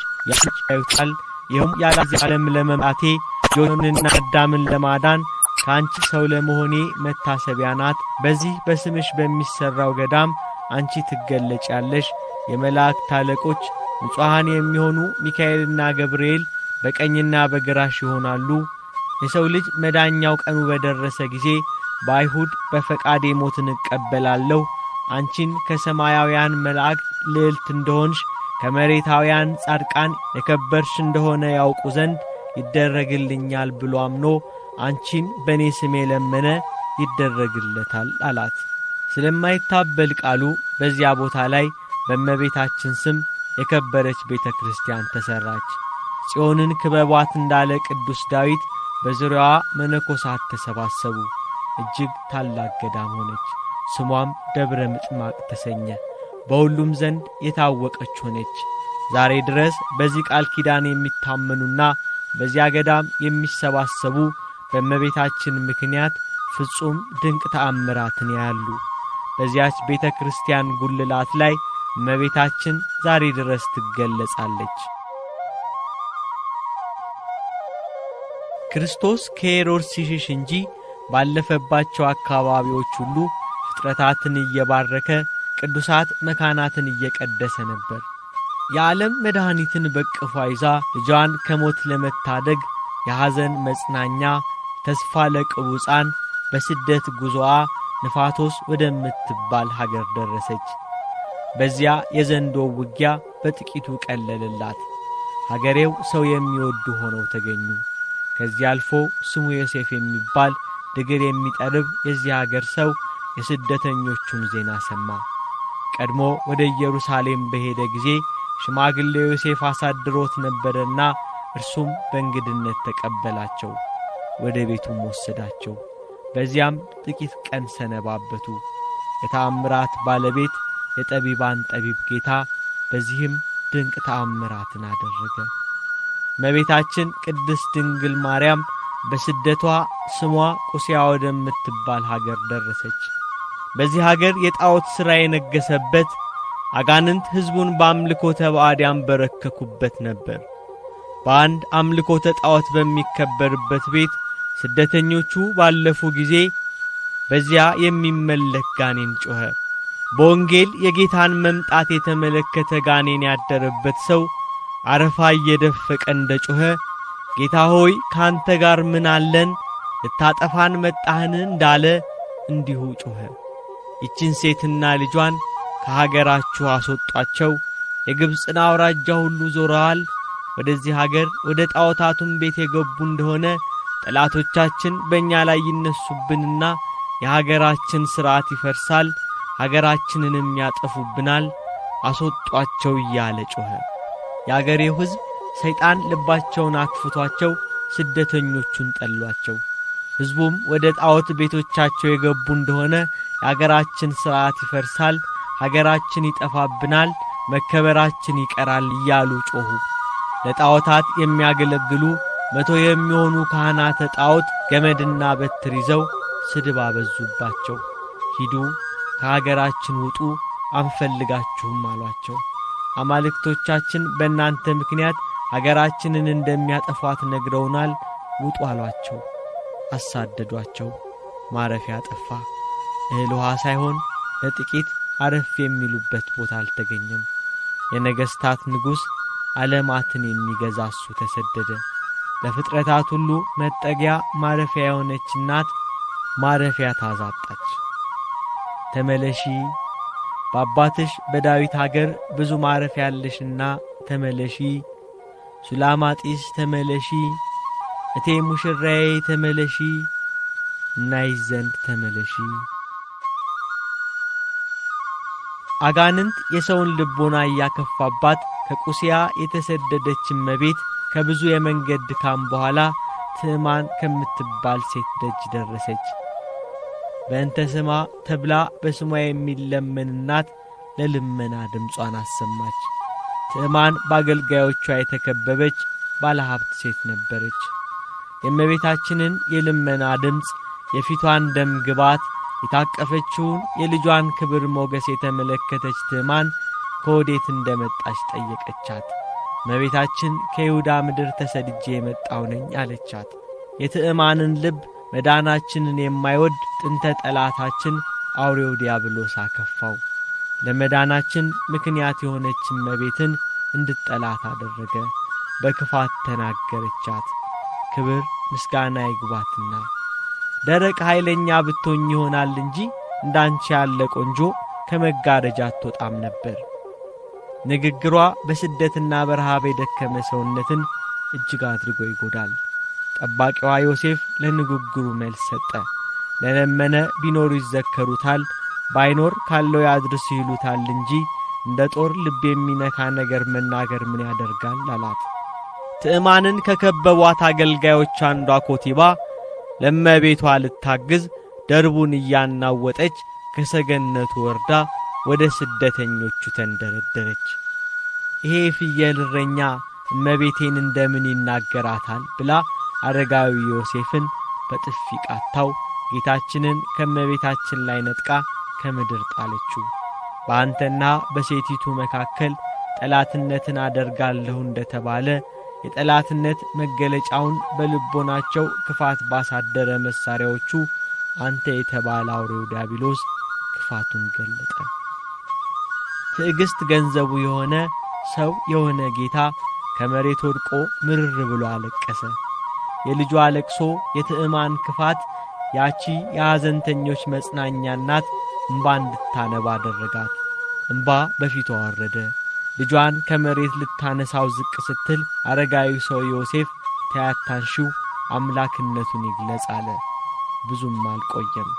Speaker 1: ያዩታል። ይኸውም ያለዚህ ዓለም ለመምጣቴ ዮንና አዳምን ለማዳን ከአንቺ ሰው ለመሆኔ መታሰቢያ ናት። በዚህ በስምሽ በሚሰራው ገዳም አንቺ ትገለጫለሽ። የመላእክት አለቆች ንጹሐን የሚሆኑ ሚካኤልና ገብርኤል በቀኝና በግራሽ ይሆናሉ። የሰው ልጅ መዳኛው ቀኑ በደረሰ ጊዜ በአይሁድ በፈቃዴ ሞትን እቀበላለሁ። አንቺን ከሰማያውያን መላእክት ልዕልት እንደሆንሽ ከመሬታውያን ጻድቃን የከበርሽ እንደሆነ ያውቁ ዘንድ ይደረግልኛል ብሎ አምኖ አንቺን በኔ ስም የለመነ ይደረግለታል አላት። ስለማይታበል ቃሉ በዚያ ቦታ ላይ በእመቤታችን ስም የከበረች ቤተ ክርስቲያን ተሰራች። ጽዮንን ክበቧት እንዳለ ቅዱስ ዳዊት በዙሪያዋ መነኮሳት ተሰባሰቡ። እጅግ ታላቅ ገዳም ሆነች። ስሟም ደብረ ምጥማቅ ተሰኘ። በሁሉም ዘንድ የታወቀች ሆነች። ዛሬ ድረስ በዚህ ቃል ኪዳን የሚታመኑና በዚያ ገዳም የሚሰባሰቡ በእመቤታችን ምክንያት ፍጹም ድንቅ ተአምራትን ያያሉ። በዚያች ቤተ ክርስቲያን ጉልላት ላይ እመቤታችን ዛሬ ድረስ ትገለጻለች። ክርስቶስ ከሄሮድስ ሲሸሽ እንጂ ባለፈባቸው አካባቢዎች ሁሉ ፍጥረታትን እየባረከ ቅዱሳት መካናትን እየቀደሰ ነበር። የዓለም መድኃኒትን በቅፏ ይዛ ልጇን ከሞት ለመታደግ የሐዘን መጽናኛ ተስፋ ለቅቡፃን በስደት ጉዞዋ ንፋቶስ ወደምትባል ሀገር ደረሰች። በዚያ የዘንዶ ውጊያ በጥቂቱ ቀለለላት። ሀገሬው ሰው የሚወዱ ሆነው ተገኙ። ከዚያ አልፎ ስሙ ዮሴፍ የሚባል ድግር የሚጠርብ የዚያ ሀገር ሰው የስደተኞቹን ዜና ሰማ። ቀድሞ ወደ ኢየሩሳሌም በሄደ ጊዜ ሽማግሌው ዮሴፍ አሳድሮት ነበርና እርሱም በእንግድነት ተቀበላቸው፣ ወደ ቤቱም ወሰዳቸው። በዚያም ጥቂት ቀን ሰነባበቱ። የተአምራት ባለቤት የጠቢባን ጠቢብ ጌታ በዚህም ድንቅ ተአምራትን አደረገ። እመቤታችን ቅድስት ድንግል ማርያም በስደቷ ስሟ ቁስያ ወደምትባል ሀገር ደረሰች። በዚህ ሀገር የጣዖት ሥራ የነገሰበት፣ አጋንንት ሕዝቡን በአምልኮተ ባዕድ ያንበረከኩበት ነበር። በአንድ አምልኮተ ጣዖት በሚከበርበት ቤት ስደተኞቹ ባለፉ ጊዜ በዚያ የሚመለክ ጋኔን ጮኸ። በወንጌል የጌታን መምጣት የተመለከተ ጋኔን ያደረበት ሰው አረፋ እየደፈቀ እንደ ጮኸ ጌታ ሆይ ካንተ ጋር ምን አለን? ልታጠፋን መጣህን? እንዳለ እንዲሁ ጮኸ። ይችን ሴትና ልጇን ከሀገራችሁ አስወጧቸው። የግብፅን አውራጃ ሁሉ ዞረዋል። ወደዚህ ሀገር ወደ ጣዖታቱም ቤት የገቡ እንደሆነ ጠላቶቻችን በእኛ ላይ ይነሱብንና የሀገራችን ሥርዓት ይፈርሳል፣ ሀገራችንንም ያጠፉብናል፣ አስወጧቸው እያለ ጮኸ። የአገሬው ሕዝብ ሰይጣን ልባቸውን አክፍቷቸው ስደተኞቹን ጠሏቸው። ሕዝቡም ወደ ጣዖት ቤቶቻቸው የገቡ እንደሆነ የአገራችን ሥርዓት ይፈርሳል፣ ሀገራችን ይጠፋብናል፣ መከበራችን ይቀራል እያሉ ጮኹ። ለጣዖታት የሚያገለግሉ 100 የሚሆኑ ካህናተ ጣዖት ገመድና በትር ይዘው ስድብ አበዙባቸው። ሂዱ፣ ከሀገራችን ውጡ፣ አንፈልጋችሁም አሏቸው። አማልክቶቻችን በእናንተ ምክንያት ሀገራችንን እንደሚያጠፏት ነግረውናል፣ ውጡ አሏቸው። አሳደዷቸው። ማረፊያ ጠፋ። እህል ውሃ ሳይሆን ለጥቂት አረፍ የሚሉበት ቦታ አልተገኘም። የነገሥታት ንጉሥ ዓለማትን የሚገዛ እሱ ተሰደደ። ለፍጥረታት ሁሉ መጠጊያ ማረፊያ የሆነች እናት ማረፊያ ታዛጣች። ተመለሺ፣ በአባትሽ በዳዊት አገር ብዙ ማረፊያ አለሽና ተመለሺ። ሱላማጢስ ተመለሺ፣ እቴ ሙሽራዬ ተመለሺ፣ እናይሽ ዘንድ ተመለሺ። አጋንንት የሰውን ልቦና እያከፋባት ከቁሲያ የተሰደደች እመቤት ከብዙ የመንገድ ድካም በኋላ ትዕማን ከምትባል ሴት ደጅ ደረሰች። በእንተ ስማ ተብላ በስሟ የሚለመንናት ለልመና ድምጿን አሰማች። ትዕማን በአገልጋዮቿ የተከበበች ባለሀብት ሴት ነበረች። የእመቤታችንን የልመና ድምፅ፣ የፊቷን ደም ግባት፣ የታቀፈችውን የልጇን ክብር ሞገስ የተመለከተች ትዕማን ከወዴት እንደመጣች ጠየቀቻት። እመቤታችን ከይሁዳ ምድር ተሰድጄ የመጣሁ ነኝ አለቻት። የትዕማንን ልብ መዳናችንን የማይወድ ጥንተ ጠላታችን አውሬው ዲያብሎስ አከፋው። ለመዳናችን ምክንያት የሆነች እመቤትን እንድትጠላት አደረገ። በክፋት ተናገረቻት። ክብር ምስጋና ይግባትና ደረቅ ኃይለኛ ብትሆኝ ይሆናል እንጂ እንዳንቺ ያለ ቆንጆ ከመጋረጃ አትወጣም ነበር። ንግግሯ በስደትና በረሃብ የደከመ ሰውነትን እጅግ አድርጎ ይጎዳል። ጠባቂዋ ዮሴፍ ለንግግሩ መልስ ሰጠ። ለለመነ ቢኖሩ ይዘከሩታል፣ ባይኖር ካለው ያድርስ ይሉታል እንጂ እንደ ጦር ልብ የሚነካ ነገር መናገር ምን ያደርጋል አላት። ትዕማንን ከከበቧት አገልጋዮች አንዷ ኮቲባ ለመቤቷ ልታግዝ ደርቡን እያናወጠች ከሰገነቱ ወርዳ ወደ ስደተኞቹ ተንደረደረች። ይሄ ፍየል እረኛ እመቤቴን እንደምን ይናገራታል ብላ አረጋዊ ዮሴፍን በጥፊ ቃታው ጌታችንን ከመቤታችን ላይ ነጥቃ ከምድር ጣለችው። በአንተና በሴቲቱ መካከል ጠላትነትን አደርጋለሁ እንደተባለ የጠላትነት መገለጫውን በልቦናቸው ክፋት ባሳደረ መሳሪያዎቹ አንተ የተባለ አውሬው ዲያብሎስ ክፋቱን ገለጠ። ትዕግስት ገንዘቡ የሆነ ሰው የሆነ ጌታ ከመሬት ወድቆ ምርር ብሎ አለቀሰ። የልጇ አለቅሶ የትዕማን ክፋት ያቺ የሐዘንተኞች መጽናኛ እናት እምባ እንድታነባ አደረጋት። እምባ በፊቷ ወረደ። ልጇን ከመሬት ልታነሳው ዝቅ ስትል አረጋዊ ሰው ዮሴፍ ተያታንሺው አምላክነቱን ይግለጽ አለ። ብዙም አልቆየም።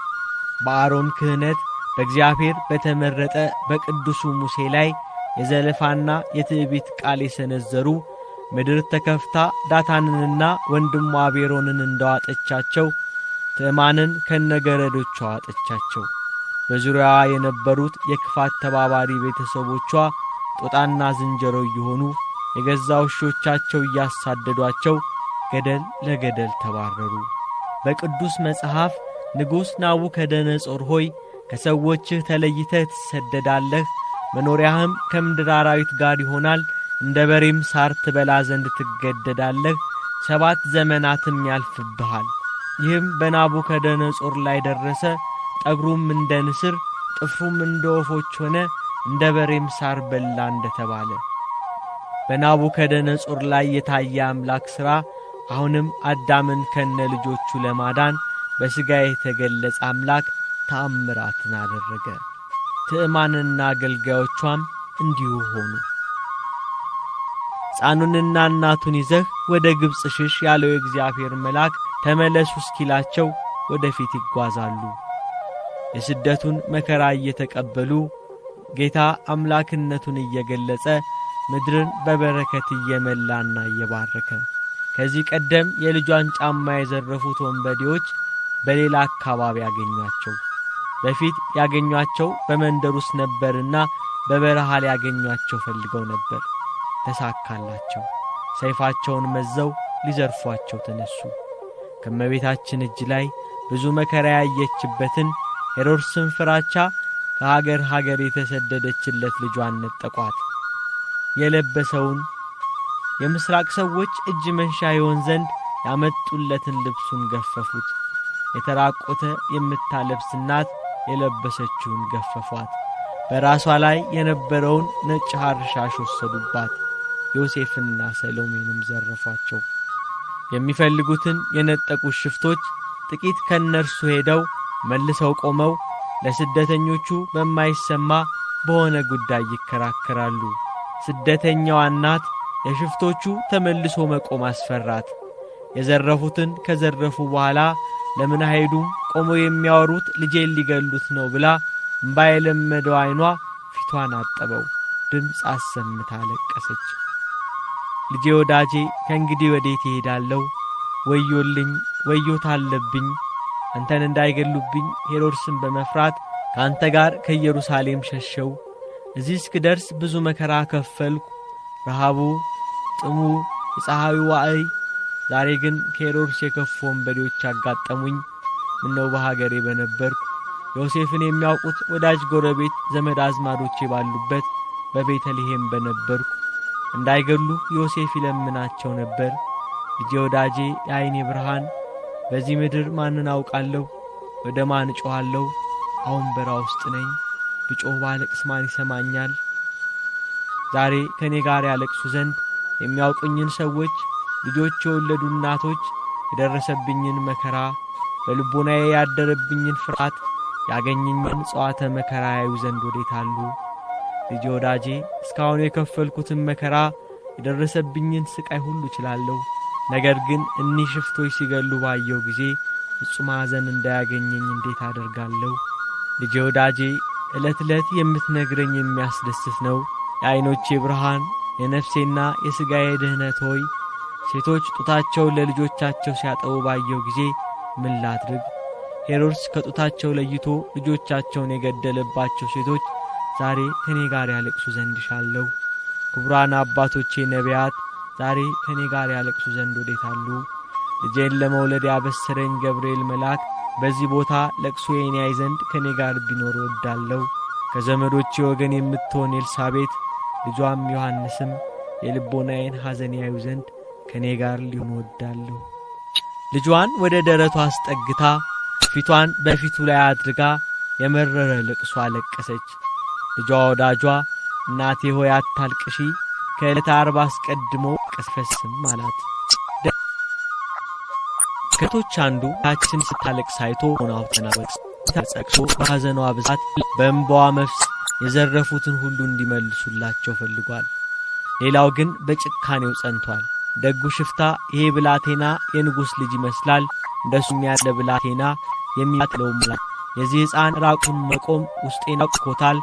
Speaker 1: በአሮን ክህነት በእግዚአብሔር በተመረጠ በቅዱሱ ሙሴ ላይ የዘለፋና የትዕቢት ቃል የሰነዘሩ ምድር ተከፍታ ዳታንንና ወንድሟ አቤሮንን እንደዋጠቻቸው ትዕማንን ከነገረዶቿ ዋጠቻቸው። በዙሪያዋ የነበሩት የክፋት ተባባሪ ቤተሰቦቿ ጦጣና ዝንጀሮ እየሆኑ የገዛ ውሾቻቸው እያሳደዷቸው ገደል ለገደል ተባረሩ። በቅዱስ መጽሐፍ ንጉሥ ናቡከደነጾር ሆይ ከሰዎችህ ተለይተህ ትሰደዳለህ፣ መኖሪያህም ከምድር አራዊት ጋር ይሆናል፣ እንደ በሬም ሳር ትበላ ዘንድ ትገደዳለህ፣ 7 ዘመናትም ያልፍብሃል። ይህም በናቡከደነጾር ላይ ደረሰ። ጠጉሩም እንደ ንስር ጥፍሩም እንደ ወፎች ሆነ፣ እንደ በሬም ሳር በላ እንደተባለ። በናቡከደነጾር ላይ የታየ አምላክ ሥራ አሁንም አዳምን ከነ ልጆቹ ለማዳን በሥጋ የተገለጸ አምላክ ተአምራትን አደረገ። ትዕማንና አገልጋዮቿም እንዲሁ ሆኑ። ሕፃኑንና እናቱን ይዘህ ወደ ግብጽ ሽሽ ያለው የእግዚአብሔር መልአክ ተመለሱ እስኪላቸው ወደፊት ይጓዛሉ። የስደቱን መከራ እየተቀበሉ ጌታ አምላክነቱን እየገለጸ ምድርን በበረከት እየመላና እየባረከ ከዚህ ቀደም የልጇን ጫማ የዘረፉት ወንበዴዎች በሌላ አካባቢ ያገኟቸው። በፊት ያገኟቸው በመንደር ውስጥ ነበርና በበረሃ ሊያገኟቸው ፈልገው ነበር። ተሳካላቸው። ሰይፋቸውን መዘው ሊዘርፏቸው ተነሱ። ከመቤታችን እጅ ላይ ብዙ መከራ ያየችበትን ሄሮድስን ፍራቻ ከሀገር ሀገር የተሰደደችለት ልጇን ነጠቋት። የለበሰውን የምስራቅ ሰዎች እጅ መንሻ ይሆን ዘንድ ያመጡለትን ልብሱን ገፈፉት። የተራቆተ የምታለብስ እናት የለበሰችውን ገፈፏት። በራሷ ላይ የነበረውን ነጭ ሐር ሻሽ ወሰዱባት። ዮሴፍና ሰሎሜንም ዘረፏቸው። የሚፈልጉትን የነጠቁት ሽፍቶች ጥቂት ከነርሱ ሄደው መልሰው ቆመው ለስደተኞቹ በማይሰማ በሆነ ጉዳይ ይከራከራሉ። ስደተኛዋ እናት የሽፍቶቹ ተመልሶ መቆም አስፈራት። የዘረፉትን ከዘረፉ በኋላ ለምን አይሄዱም? ቆመው የሚያወሩት ልጄን ሊገሉት ነው ብላ እምባ የለመደው ዓይኗ ፊቷን አጠበው። ድምፅ አሰምታ አለቀሰች። ልጄ ወዳጄ ከእንግዲህ ወዴት እሄዳለሁ? ወዮልኝ፣ ወዮታ አለብኝ። አንተን እንዳይገሉብኝ ሄሮድስን በመፍራት ከአንተ ጋር ከኢየሩሳሌም ሸሸው። እዚህ እስክደርስ ብዙ መከራ ከፈልኩ። ረሃቡ፣ ጥሙ፣ የፀሐዩ ዋዕይ። ዛሬ ግን ከሄሮድስ የከፉ ወንበዴዎች አጋጠሙኝ። ምነው በሀገሬ በነበርኩ፣ ዮሴፍን የሚያውቁት ወዳጅ ጎረቤት፣ ዘመድ አዝማዶቼ ባሉበት በቤተልሔም በነበርኩ። እንዳይገሉ ዮሴፍ ይለምናቸው ነበር። ልጄ ወዳጄ፣ የዓይኔ ብርሃን፣ በዚህ ምድር ማንን አውቃለሁ? ወደ ማን እጮኻለሁ? አሁን በረሃ ውስጥ ነኝ። ብጮህ ባለቅስ ማን ይሰማኛል? ዛሬ ከኔ ጋር ያለቅሱ ዘንድ የሚያውቁኝን ሰዎች፣ ልጆች የወለዱ እናቶች የደረሰብኝን መከራ፣ በልቦናዬ ያደረብኝን ፍርሃት፣ ያገኘኝን ጸዋተ መከራ ያዩ ዘንድ ወዴት አሉ? ልጄ ወዳጄ፣ እስካሁን የከፈልኩትን መከራ፣ የደረሰብኝን ስቃይ ሁሉ እችላለሁ። ነገር ግን እኒህ ሽፍቶች ሲገሉ ባየው ጊዜ ፍጹም ሐዘን እንዳያገኘኝ እንዴት አደርጋለሁ? ልጄ ወዳጄ፣ ዕለት ዕለት የምትነግረኝ የሚያስደስት ነው። የዓይኖቼ ብርሃን፣ የነፍሴና የሥጋዬ ድህነት ሆይ፣ ሴቶች ጡታቸውን ለልጆቻቸው ሲያጠቡ ባየው ጊዜ ምን ላድርግ? ሄሮድስ ከጡታቸው ለይቶ ልጆቻቸውን የገደለባቸው ሴቶች ዛሬ ከኔ ጋር ያለቅሱ ዘንድ እሻለሁ። ክቡራን አባቶቼ ነቢያት ዛሬ ከኔ ጋር ያለቅሱ ዘንድ ወዴት አሉ? ልጄን ለመውለድ ያበሰረኝ ገብርኤል መልአክ በዚህ ቦታ ለቅሶዬን ያይ ዘንድ ከኔ ጋር ቢኖር እወዳለሁ። ከዘመዶቼ ወገን የምትሆን ኤልሳቤት ልጇም ዮሐንስም የልቦናዬን ሐዘን ያዩ ዘንድ ከኔ ጋር ሊሆን እወዳለሁ። ልጇን ወደ ደረቷ አስጠግታ ፊቷን በፊቱ ላይ አድርጋ የመረረ ልቅሶ አለቀሰች። ልጇ ወዳጇ እናቴ ሆይ አታልቅሺ፣ ከዕለተ ዓርብ አስቀድሞ ቀስፈስም አላት። ከቶች አንዱ ታችን ስታለቅስ አይቶ ሆናው ተናወጽ ተጸቅሶ በሐዘኗ ብዛት በእንባዋ መፍስ የዘረፉትን ሁሉ እንዲመልሱላቸው ፈልጓል። ሌላው ግን በጭካኔው ጸንቷል። ደጉ ሽፍታ ይሄ ብላቴና የንጉሥ ልጅ ይመስላል፣ እንደሱም ያለ ብላቴና የሚያጥለው የዚህ ሕፃን ራቁን መቆም ውስጤን አውቆታል።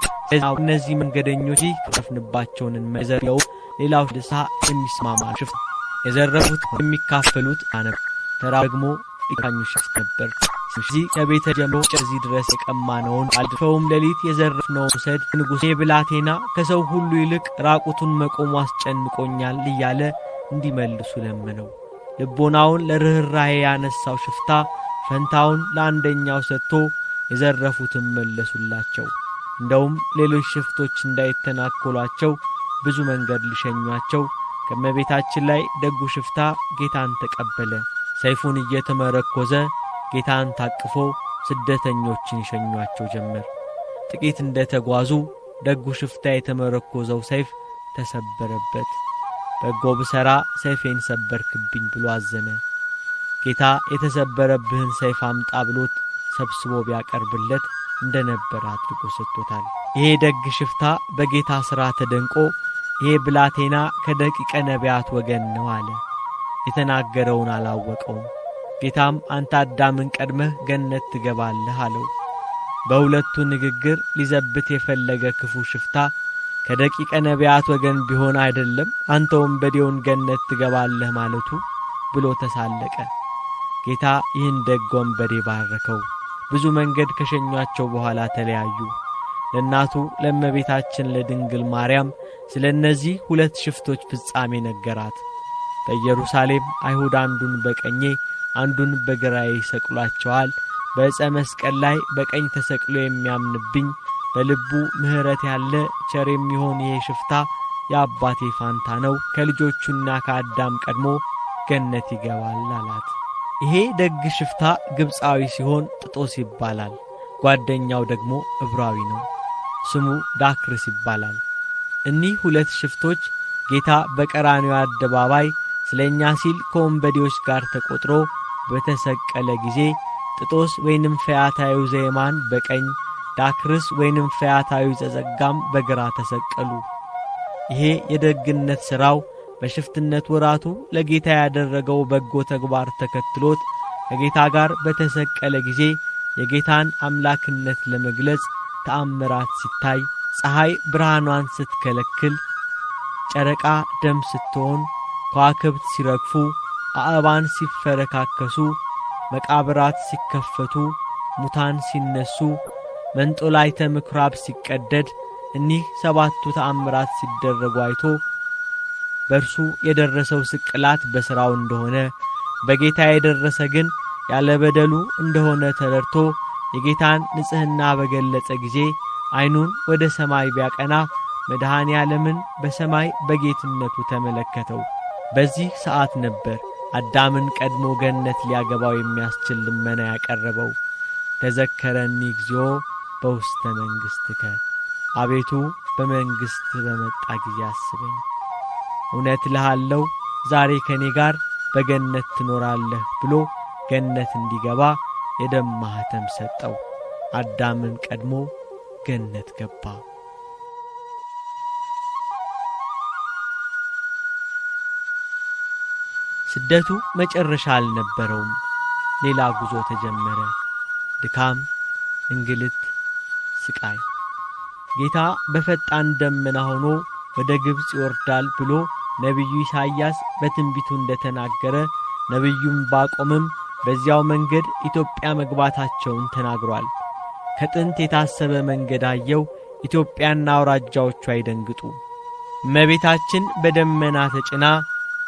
Speaker 1: እነዚህ መንገደኞች ከፍንባቸውን መዘለው ሌላው ድሳ የሚስማማ ሽፍታ የዘረፉት የሚካፈሉት አነብ ተራ ደግሞ ይካኙ ሽፍት ነበር። እዚህ ከቤተ ጀምሮ እዚህ ድረስ የቀማነውን አልፈውም ሌሊት የዘረፍነውን ውሰድ። ንጉሥ ብላቴና ከሰው ሁሉ ይልቅ ራቁቱን መቆሙ አስጨንቆኛል እያለ እንዲመልሱ ለመነው። ልቦናውን ለርኅራኄ ያነሳው ሽፍታ ፈንታውን ለአንደኛው ሰጥቶ የዘረፉትን መለሱላቸው። እንደውም ሌሎች ሽፍቶች እንዳይተናኮሏቸው ብዙ መንገድ ሊሸኟቸው ከመቤታችን ላይ ደጉ ሽፍታ ጌታን ተቀበለ። ሰይፉን እየተመረኮዘ ጌታን ታቅፎ ስደተኞችን ይሸኟቸው ጀመር። ጥቂት እንደተጓዙ ደጉ ሽፍታ የተመረኮዘው ሰይፍ ተሰበረበት። በጎ ብሠራ ሰይፌን ሰበርክብኝ ብሎ አዘነ። ጌታ የተሰበረብህን ሰይፍ አምጣ ብሎት ሰብስቦ ቢያቀርብለት እንደነበረ አድርጎ ሰጥቶታል። ይሄ ደግ ሽፍታ በጌታ ሥራ ተደንቆ ይሄ ብላቴና ከደቂቀ ነቢያት ወገን ነው አለ። የተናገረውን አላወቀውም። ጌታም አንተ አዳምን ቀድመህ ገነት ትገባለህ አለው። በሁለቱ ንግግር ሊዘብት የፈለገ ክፉ ሽፍታ ከደቂቀ ነቢያት ወገን ቢሆን አይደለም አንተ ወንበዴውን ገነት ትገባለህ ማለቱ ብሎ ተሳለቀ። ጌታ ይህን ደግ ወንበዴ ባረከው። ብዙ መንገድ ከሸኟቸው በኋላ ተለያዩ። ለእናቱ ለእመቤታችን ለድንግል ማርያም ስለ እነዚህ ሁለት ሽፍቶች ፍጻሜ ነገራት። በኢየሩሳሌም አይሁድ አንዱን በቀኜ አንዱን በግራዬ ይሰቅሏቸዋል። በዕፀ መስቀል ላይ በቀኝ ተሰቅሎ የሚያምንብኝ በልቡ ምሕረት ያለ ቸር የሚሆን ይሄ ሽፍታ የአባቴ ፋንታ ነው፣ ከልጆቹና ከአዳም ቀድሞ ገነት ይገባል አላት። ይሄ ደግ ሽፍታ ግብፃዊ ሲሆን ጥጦስ ይባላል። ጓደኛው ደግሞ ዕብራዊ ነው፣ ስሙ ዳክርስ ይባላል። እኒህ ሁለት ሽፍቶች ጌታ በቀራንዮ አደባባይ ስለኛ ሲል ከወንበዴዎች ጋር ተቆጥሮ በተሰቀለ ጊዜ ጥጦስ ወይንም ፈያታዊ ዘየማን በቀኝ፣ ዳክርስ ወይንም ፈያታዊ ዘጸጋም በግራ ተሰቀሉ። ይሄ የደግነት ሥራው በሽፍትነት ወራቱ ለጌታ ያደረገው በጎ ተግባር ተከትሎት ከጌታ ጋር በተሰቀለ ጊዜ የጌታን አምላክነት ለመግለጽ ተአምራት ሲታይ፣ ፀሐይ ብርሃኗን ስትከለክል፣ ጨረቃ ደም ስትሆን፣ ከዋክብት ሲረግፉ፣ አእባን ሲፈረካከሱ፣ መቃብራት ሲከፈቱ፣ ሙታን ሲነሱ፣ መንጦላይተ ምኵራብ ሲቀደድ፣ እኒህ ሰባቱ ተአምራት ሲደረጉ አይቶ በእርሱ የደረሰው ስቅላት በሥራው እንደሆነ በጌታ የደረሰ ግን ያለ በደሉ እንደሆነ ተረድቶ የጌታን ንጽሕና በገለጸ ጊዜ ዓይኑን ወደ ሰማይ ቢያቀና መድኃኔ ዓለምን በሰማይ በጌትነቱ ተመለከተው። በዚህ ሰዓት ነበር አዳምን ቀድሞ ገነት ሊያገባው የሚያስችል ልመና ያቀረበው። ተዘከረኒ እግዚኦ በውስተ መንግሥትከ፣ አቤቱ በመንግሥት በመጣ ጊዜ አስበኝ። እውነት እልሃለሁ ዛሬ ከኔ ጋር በገነት ትኖራለህ ብሎ ገነት እንዲገባ የደም ማኅተም ሰጠው። አዳምን ቀድሞ ገነት ገባ። ስደቱ መጨረሻ አልነበረውም። ሌላ ጉዞ ተጀመረ። ድካም፣ እንግልት፣ ስቃይ። ጌታ በፈጣን ደመና ሆኖ ወደ ግብፅ ይወርዳል ብሎ ነቢዩ ኢሳይያስ በትንቢቱ እንደተናገረ ነቢዩም ባቆምም በዚያው መንገድ ኢትዮጵያ መግባታቸውን ተናግሯል። ከጥንት የታሰበ መንገድ አየው። ኢትዮጵያና አውራጃዎቿ አይደንግጡ። እመቤታችን በደመና ተጭና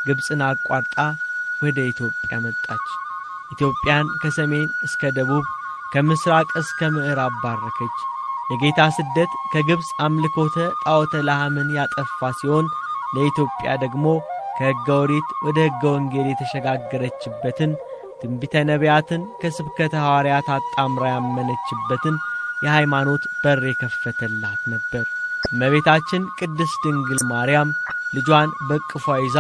Speaker 1: ግብፅን አቋርጣ ወደ ኢትዮጵያ መጣች። ኢትዮጵያን ከሰሜን እስከ ደቡብ ከምስራቅ እስከ ምዕራብ ባረከች። የጌታ ስደት ከግብፅ አምልኮተ ጣዖተ ላህምን ያጠፋ ሲሆን ለኢትዮጵያ ደግሞ ከሕገ ኦሪት ወደ ሕገ ወንጌል የተሸጋገረችበትን ትንቢተ ነቢያትን ከስብከተ ሐዋርያት አጣምራ ያመነችበትን የሃይማኖት በር የከፈተላት ነበር። እመቤታችን ቅድስት ድንግል ማርያም ልጇን በቅፏ ይዛ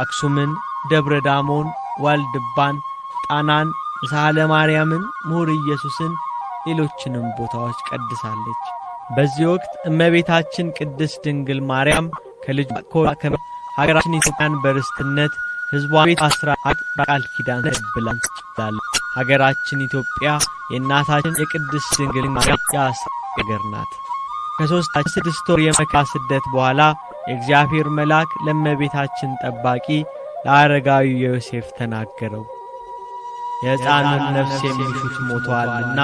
Speaker 1: አክሱምን፣ ደብረ ዳሞን፣ ዋልድባን፣ ጣናን፣ ሳህለ ማርያምን፣ ምሁር ኢየሱስን፣ ሌሎችንም ቦታዎች ቀድሳለች። በዚህ ወቅት እመቤታችን ቅድስት ድንግል ማርያም ከልጇ ሀገራችን ኢትዮጵያን በርስትነት ሕዝቧን 14 ቃል ኪዳን ተቀብላለች። ሀገራችን ኢትዮጵያ የእናታችን የቅድስት ድንግል ማርያም ሀገር ናት። ከ3 6 ወር የመከራ ስደት በኋላ የእግዚአብሔር መልአክ ለእመቤታችን ጠባቂ ለአረጋዊ ዮሴፍ ተናገረው። የሕፃኑን ነፍስ የሚሹት ሞተዋልና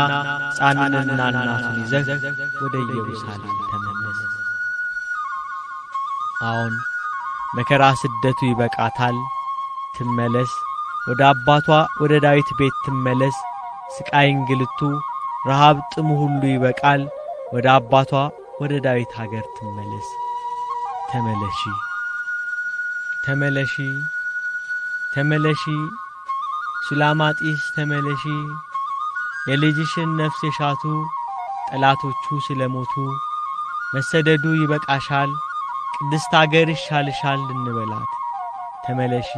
Speaker 1: ሕፃኑንና እናቱን ይዘህ ወደ ኢየሩሳሌም ተመለስ። አዎን መከራ ስደቱ ይበቃታል። ትመለስ፣ ወደ አባቷ ወደ ዳዊት ቤት ትመለስ። ስቃይ፣ እንግልቱ፣ ረሃብ፣ ጥሙ ሁሉ ይበቃል። ወደ አባቷ ወደ ዳዊት ሀገር ትመለስ። ተመለሺ፣ ተመለሺ፣ ተመለሺ፣ ሱላማጢስ ተመለሺ። የልጅሽን ነፍስ የሻቱ ጠላቶቹ ስለሞቱ መሰደዱ ይበቃሻል። ቅድስት አገር ይሻልሻል እንበላት። ተመለሺ፣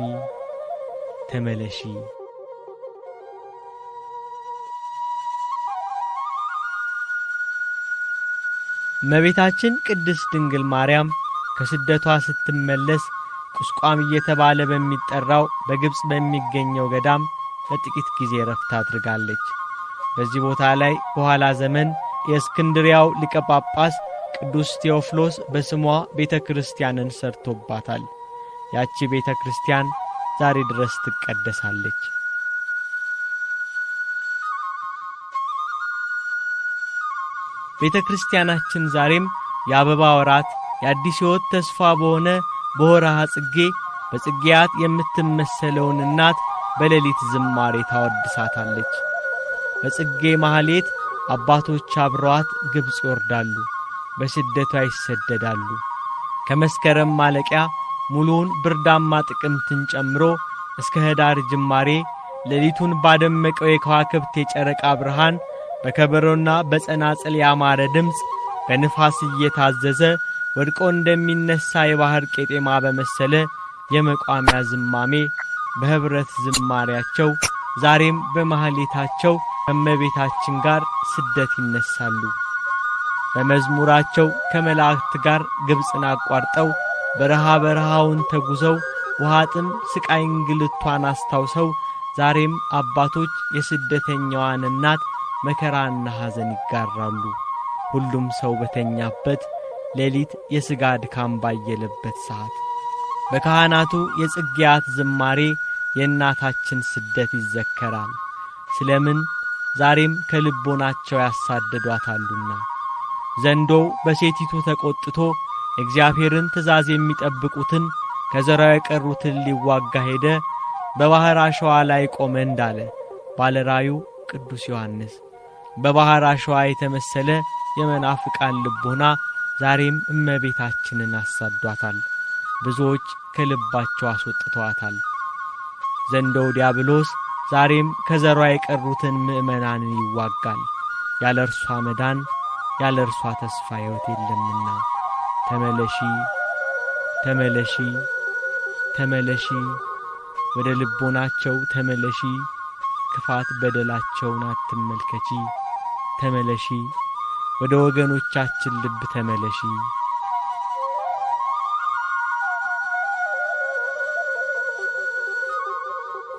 Speaker 1: ተመለሺ። እመቤታችን ቅድስት ድንግል ማርያም ከስደቷ ስትመለስ ቁስቋም እየተባለ በሚጠራው በግብፅ በሚገኘው ገዳም ለጥቂት ጊዜ ረፍት አድርጋለች። በዚህ ቦታ ላይ በኋላ ዘመን የእስክንድሪያው ሊቀ ጳጳስ ቅዱስ ቴዎፍሎስ በስሟ ቤተ ክርስቲያንን ሰርቶባታል። ያቺ ቤተ ክርስቲያን ዛሬ ድረስ ትቀደሳለች። ቤተ ክርስቲያናችን ዛሬም የአበባ ወራት የአዲስ ሕይወት ተስፋ በሆነ በወርሃ ጽጌ በጽጌያት የምትመሰለውን እናት በሌሊት ዝማሬ ታወድሳታለች። በጽጌ ማህሌት አባቶች አብረዋት ግብጽ ይወርዳሉ፣ በስደቷ ይሰደዳሉ። ከመስከረም ማለቂያ ሙሉውን ብርዳማ ጥቅምትን ጨምሮ እስከ ህዳር ጅማሬ ሌሊቱን ባደመቀው የከዋክብት የጨረቃ ብርሃን በከበሮና በጸናጽል ያማረ ድምፅ በንፋስ እየታዘዘ ወድቆ እንደሚነሳ የባህር ቄጤማ በመሰለ የመቋሚያ ዝማሜ በህብረት ዝማሪያቸው ዛሬም በማህሌታቸው ከመቤታችን ጋር ስደት ይነሳሉ። በመዝሙራቸው ከመላእክት ጋር ግብፅን አቋርጠው በረሃ በረሃውን ተጉዘው ውሃ ጥም ስቃይ እንግልቷን አስታውሰው ዛሬም አባቶች የስደተኛዋን እናት መከራና ሐዘን ይጋራሉ። ሁሉም ሰው በተኛበት ሌሊት የሥጋ ድካም ባየለበት ሰዓት በካህናቱ የጽጌያት ዝማሬ የእናታችን ስደት ይዘከራል። ስለምን ዛሬም ከልቦናቸው ያሳደዷታሉና። ዘንዶው በሴቲቱ ተቆጥቶ የእግዚአብሔርን ትእዛዝ የሚጠብቁትን ከዘራው የቀሩትን ሊዋጋ ሄደ፣ በባሕር አሸዋ ላይ ቆመ እንዳለ ባለራዩ ቅዱስ ዮሐንስ። በባሕር አሸዋ የተመሰለ የመናፍቃን ልቦና ዛሬም እመቤታችንን አሳዷታል። ብዙዎች ከልባቸው አስወጥተዋታል። ዘንዶው ዲያብሎስ ዛሬም ከዘሯ የቀሩትን ምእመናንን ይዋጋል። ያለ እርሷ መዳን ያለ እርሷ ተስፋ ሕይወት የለምና ተመለሺ፣ ተመለሺ፣ ተመለሺ፣ ወደ ልቦናቸው ተመለሺ፣ ክፋት በደላቸውን አትመልከቺ፣ ተመለሺ፣ ወደ ወገኖቻችን ልብ ተመለሺ።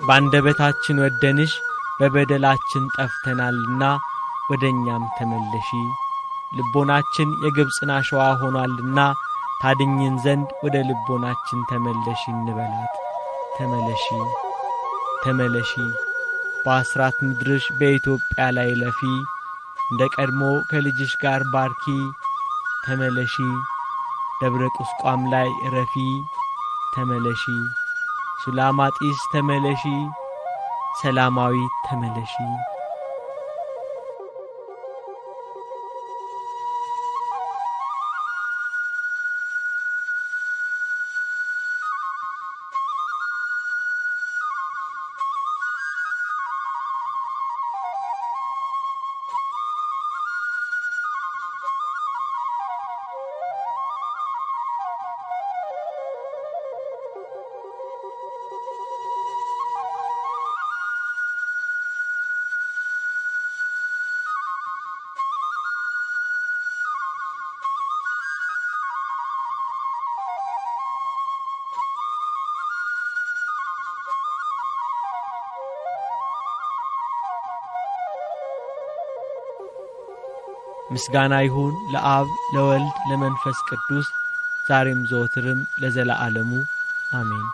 Speaker 1: ባንደበታችን ወደንሽ በበደላችን ጠፍተናልና ወደኛም ተመለሺ። ልቦናችን የግብፅን አሸዋ ሆኗልና ታድኝን ዘንድ ወደ ልቦናችን ተመለሺ እንበላት። ተመለሺ፣ ተመለሺ፣ በአስራት ምድርሽ በኢትዮጵያ ላይ ለፊ፣ እንደ ቀድሞ ከልጅሽ ጋር ባርኪ። ተመለሺ፣ ደብረ ቁስቋም ላይ ረፊ። ተመለሺ፣ ሱላማጢስ ተመለሺ፣ ሰላማዊ ተመለሺ። ምስጋና ይሁን ለአብ ለወልድ ለመንፈስ ቅዱስ ዛሬም ዘወትርም ለዘለዓለሙ አሜን።